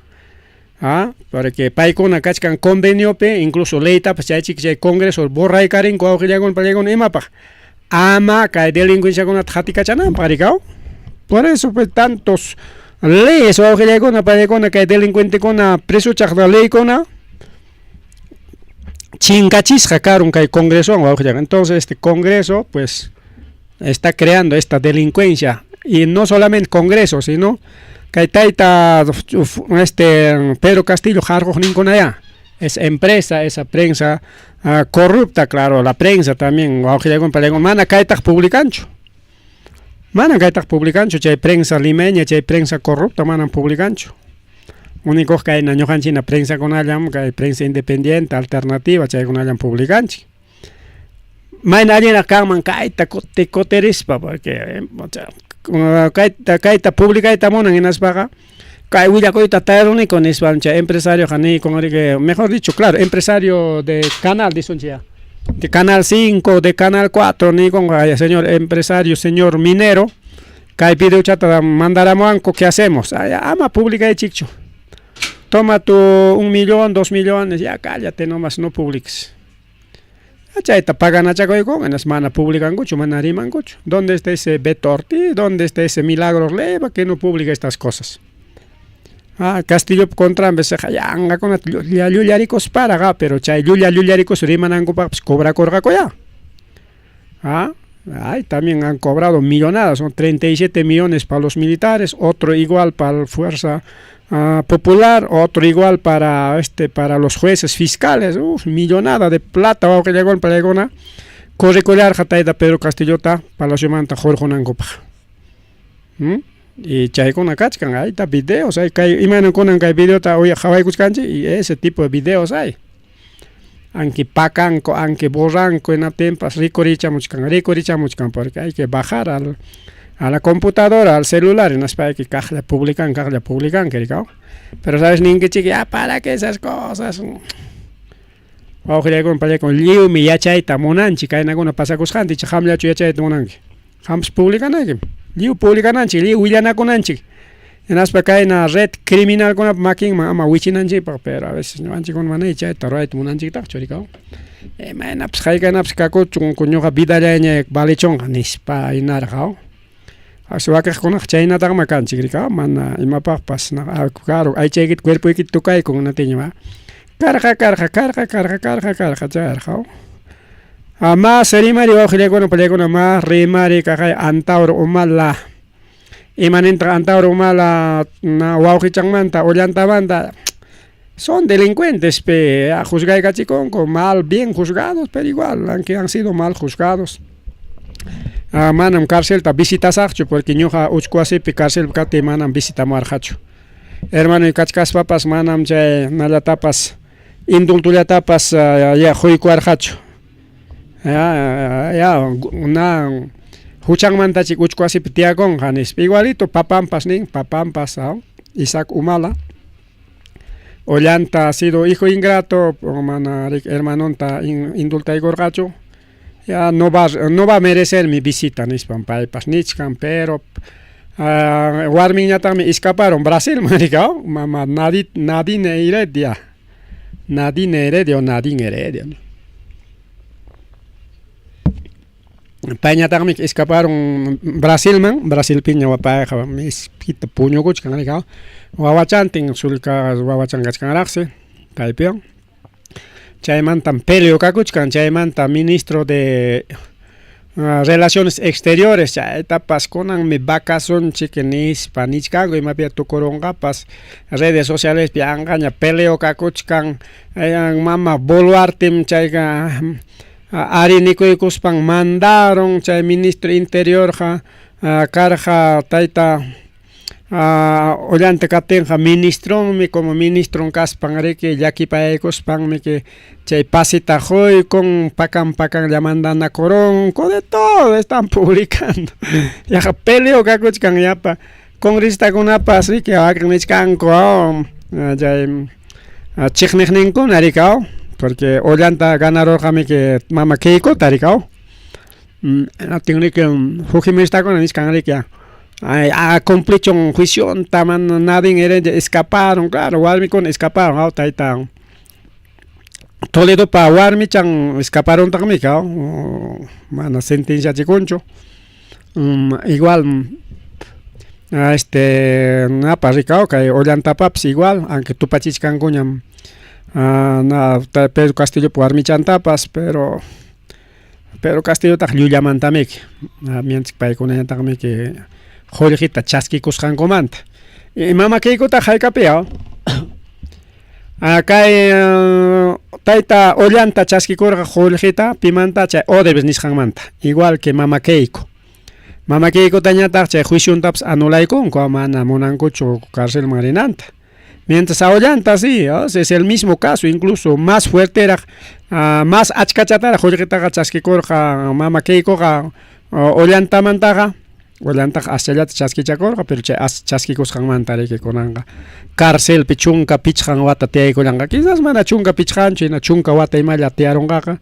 Ah, porque paykuna kachkan conveniopi, incluso leytapas chaychik chay Congreso borraykarinku wawqillaykuna pallaykuna imapaq ama kay delincuenciakunata hatikachananpaq rikaw. Por eso pues tantos leyes wawqillaykuna pallaykuna kay delincuentekuna presochaq leykuna chinkachisqa karun kay Congresowan wawqillaykuna. Entonces este Congreso pues está creando esta delincuencia y no solamente Congreso, sino kay tayta Pedro Castillo harquqninkunaya es empresa, esa prensa corrupta, claro, la prensa también, wawqillaykuna pallaykuna mana kaytaq publicanchu. Mana kaytaq publicanchu chay prensa limeña, chay prensa corrupta manam publicanchu. Único kayna ñuqanchikna prensakunallam kay prensa independiente, alternativa chaykunallam publicanchik. Mayna allinraq kanman kayta kuti kutirispa porque kayta kayta publicayta munan hinaspaqa kay willakuyta taruniku nispa chay empresarioqa niykun riki, mejor dicho, claro, empresario de canal disunchik ya, de Canal 5, de Canal 4 niykunqa, señor empresario, señor minero, kay videochata mandaramuwanku, ¿qué hacemos? Ama publicaychikchu. Toma tu 1 millón, 2 millones, ya cállate nomás, no publiques. Chayta paganachakuyku, hinaspa mana publicankuchu, mana rimankuchu. ¿Dónde está ese Beto Ortiz? ¿Dónde está ese Milagros Leiva que no publica estas cosas? Ah, Castillo contranpi yanqakunata llulla llullarikusparaq, pero chay llulla llullarikus rimanankupaqpas cobrakurqaku ya. Ah, ay, también han cobrado millonadas, son 37 millones para los militares, otro igual para la Fuerza Popular, otro igual para los jueces fiscales, uf, millonada de plata que llegó en Palegona. Corricullar tayta Pedro Castillota palaciomanta hurqunankupaq. Y chaykuna kachkan, ahí está videos, hay kay imayna kay videota qhawaykuchkanchik y ese tipo de videos hay. Aunque pakanku, aunque borranku, hinaptinpas rikurichamuchkan, rikurichamuchkan porque hay que bajar a la computadora, al celular, hinaspa hay que kaqlla publican, kaqlla publican, rikaw. Pero sabes ninkichik, ya para qué esas cosas. Wawqillaykuna pallaykuna lliwmi yachayta munanchik kaynakuna pasakusqanta icha qamllachu yachayta munanki. Qampas publicanaykim. Lliw publicananchik, lliw willanakunanchik. Hinaspa kayna red criminalkunapa makinman ama wichinanchikpaq, pero a veces ñuqanchikkuna mana chayta rurayta munanchiktaqchu rikaw. Imaynapas haykanapas kakuchun ñuqa vidallayña valichunqa nispa hinarqa. As wakiqkunaqa chaynataqma kanchik rikaw, mana imapaqpas claro aychaykita cuerpoykita tukaykun natiña karqa karqa karqa karqa karqa karqa chayarqa. Mas rimari wawqillaykuna pallaykuna mas rimari kaqay Antauro Humala. Imanintaq Antauro Humala na wawqichanmanta Ollantamanta son delincuentes pe juzgaykachikunku mal bien juzgados pero igual aunque han sido mal juzgados. Manam carcelta visitasaqchu porque ñuqa uchku wasipi carcelpi kaptiy manam visitamuwarqachu. Hermanoy kachkaspapas manam chay nallatapas indultullatapas ya quykuwarqachu. Ya ya na huchanmantachik uchku wasipi tiyakunqa nispa. Igualito papampas nin, papampas Isaac Humala. Ollanta ha sido hijo ingrato, mana hermanonta indultaykurqachu. Ya no va, no va a merecer mi visita nispam paypas nichkan, pero warminñataqmi escaparon Brasilman rikaw, mama Nadine Heredia, Nadine Heredia o Nadine Heredia. Payñataqmi escaparon Brasilman, Brasilpiña payqa miskita puñukuchkan rikaw, wawachantin sullka wawachan kachkanraqsi paypiwan. Chaymantam peleo kakuchkan, chaymanta ministro de Relaciones Exteriores chaytapas kunanmi vacasunchik nispa nichkanku imapiya tukurunqapas redes socialespi anqaña peleo kakuchkan mama Boluartem chayqa ari nikuykuspan mandaron chay ministro interiorqa karqa tayta Ollanta kaptinqa ministronmi como ministron kaspan riki llakipayaykuspanmi chay pasita quykun pakan pakanlla mandanakurunku de todo están publicando yaqa peleo kakuchkan yapa congresistakunapas riki wakin nichkanku chay chiqniqninkuna rikaw porque Ollanta ganarurqamiki mama Keikota rikaw hinaptin riki fujimoristakuna nichkan riki cumplichun juicionta mana Nadine Heredia escaparon claro warmikuna escaparon aw tayta Toledopa warmichan escaparontaqmi aw mana sentenciachikunchu igual este napa rikaw kay Ollantapapas igual aunque tupachichkankuñam na Pedro Castillopa warmichantapas pero Pedro Castillotaq llullamantamiki mientras paykunañataqmiki qullqita chaskikusqankumanta. Mama Keikotaq haykapi kay tayta Ollanta chaskikurqa qullqita pimanta chay Odebrecht nisqanmanta igual que mama Keiko. Mama Keikotañataq chay juiciontapas anulaykunku mana munankuchu carcelman rinanta. Mientras a Ollanta sí, es el mismo caso, incluso más fuerteraq, más achkachataraq qullqitaqa chaskikurqa mama Keikoqa Ollantamantaqa, Ollantaqa aschallata chaskichakurqa, pero chay as chaskikusqanmanta riki kunanqa carcelpi 15 wata tiyaykullanqa, quizás mana 15chu, hina 10 wata imalla tiyarunqaqa,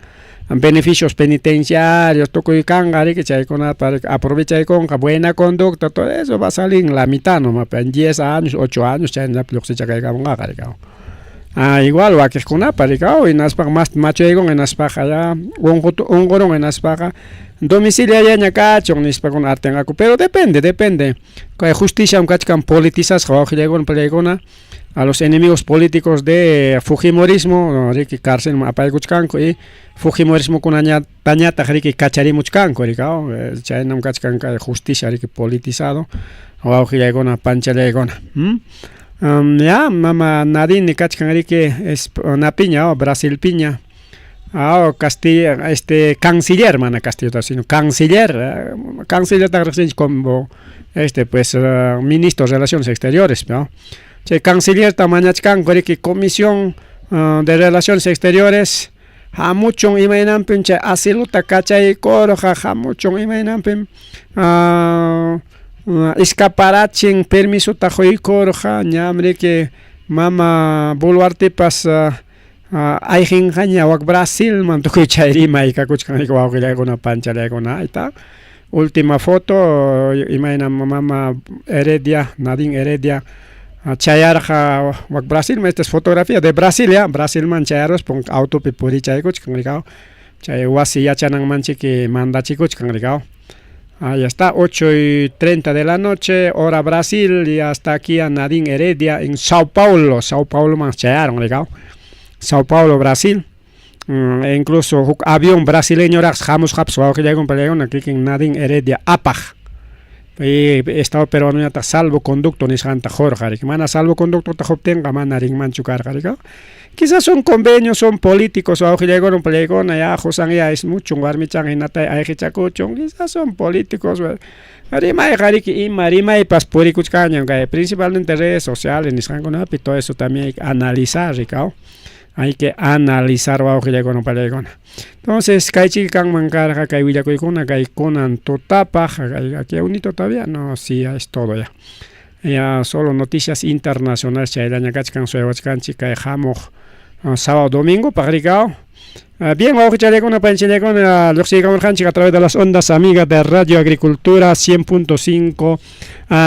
beneficios penitenciarios tukuy kanqa riki chaykunata riki aprovechaykunqa, buena conducta, todo eso va a salir en la mitad nomás, en 10 años, 8 años chaynapi lluqsichakaykamunqaqa rikaw. Igual wakiqkunapa rikaw, hinaspaqa mas machuyaykunqa hinaspaqa ya unqurunqa hinaspaqa domiciliariaña kachun nispakuna atinqaku, pero depende, depende. Kay justiciam kachkan politizasqa wawqillaykuna pallaykuna a los enemigos políticos de fujimorismo riki carcelman apaykuchkanku y fujimorismokunañatañataq riki kacharimuchkanku rikaw, chaynam kachkan kay justicia riki politizado wawqillaykuna panchallaykuna. Ya mama Nadine kachkan riki es napiña Brasilpiña Castilla este canciller mana Castillota sino canciller, cancillertaqa riqsinchik como este pues ministro de Relaciones Exteriores, ¿no? Chay cancillerta mañachkanku riki Comisión de Relaciones Exteriores hamuchun imaynanpim chay asilota kachaykurqa, hamuchun imaynanpim escaparachin permisota quykurqa, ñam riki mama Boluartepas ayqinqaña wak Brasilman tukuy chay rimay kakuchkan wawqillaykuna panchallaykuna ayta. Última foto imaynam mama Heredia, Nadine Heredia chayarqa wak Brasilman, esta es fotografía de Brasil ya, Brasilman chayaruspan autopi purichaykuchkan rikaw, chay wasi yachananmanchiki mandachikuchkan rikaw. Ahí está, 8 y 30 de la noche, hora Brasil, y hasta aquí a Nadine Heredia en Sao Paulo, Sao Paulo man chayaron rikaw. Sao Paulo, Brasil. E incluso huk avión brasileño raq hamusqapas wawqillaykuna pallaykuna kikin Nadine Heredia apaq. Y Estado peruanoñataq salvoconducto nisqanta qurqa riki. Mana salvoconductota quptinqa mana rinmanchu karqa riki. Quizás son convenios, son políticos wawqillaykuna pallaykuna ya qusan ya ismuchun warmichan hinatay ayqichakuchun, quizás son políticos. Rimayqa riki ima rimaypas purikuchkanñam kay principalmente redes sociales nisqankunapi, todo eso también hay que analizar rikaw. Hay que analizar wawqillaykuna pallaykuna. Entonces kaychiki kanman karqa kay willakuykuna kay kunan tutapaq, aquí hay unito todavía, no, sí, ya es todo ya. Ya solo noticias internacionales chayllaña kachkan suyawachkanchik kay hamuq sábado domingo paq rikaw. Bien, wawqichallaykuna panchillaykuna lluqsiykamurqanchik a través de las ondas amigas de Radio Agricultura 100.5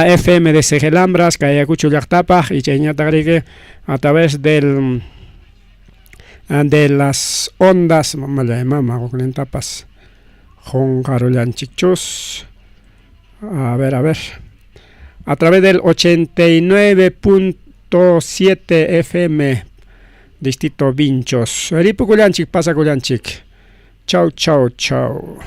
FM de Segelambras, kay Ayacucho llaqtapaq y chayñataq riki a través del de las ondas, mamallay mama huknintapas qunqarullanchikchus. A ver, a ver. A través del 89.7 FM Distrito Vinchos. Ripukullanchik, pasakullanchik. Chau, chau, chau.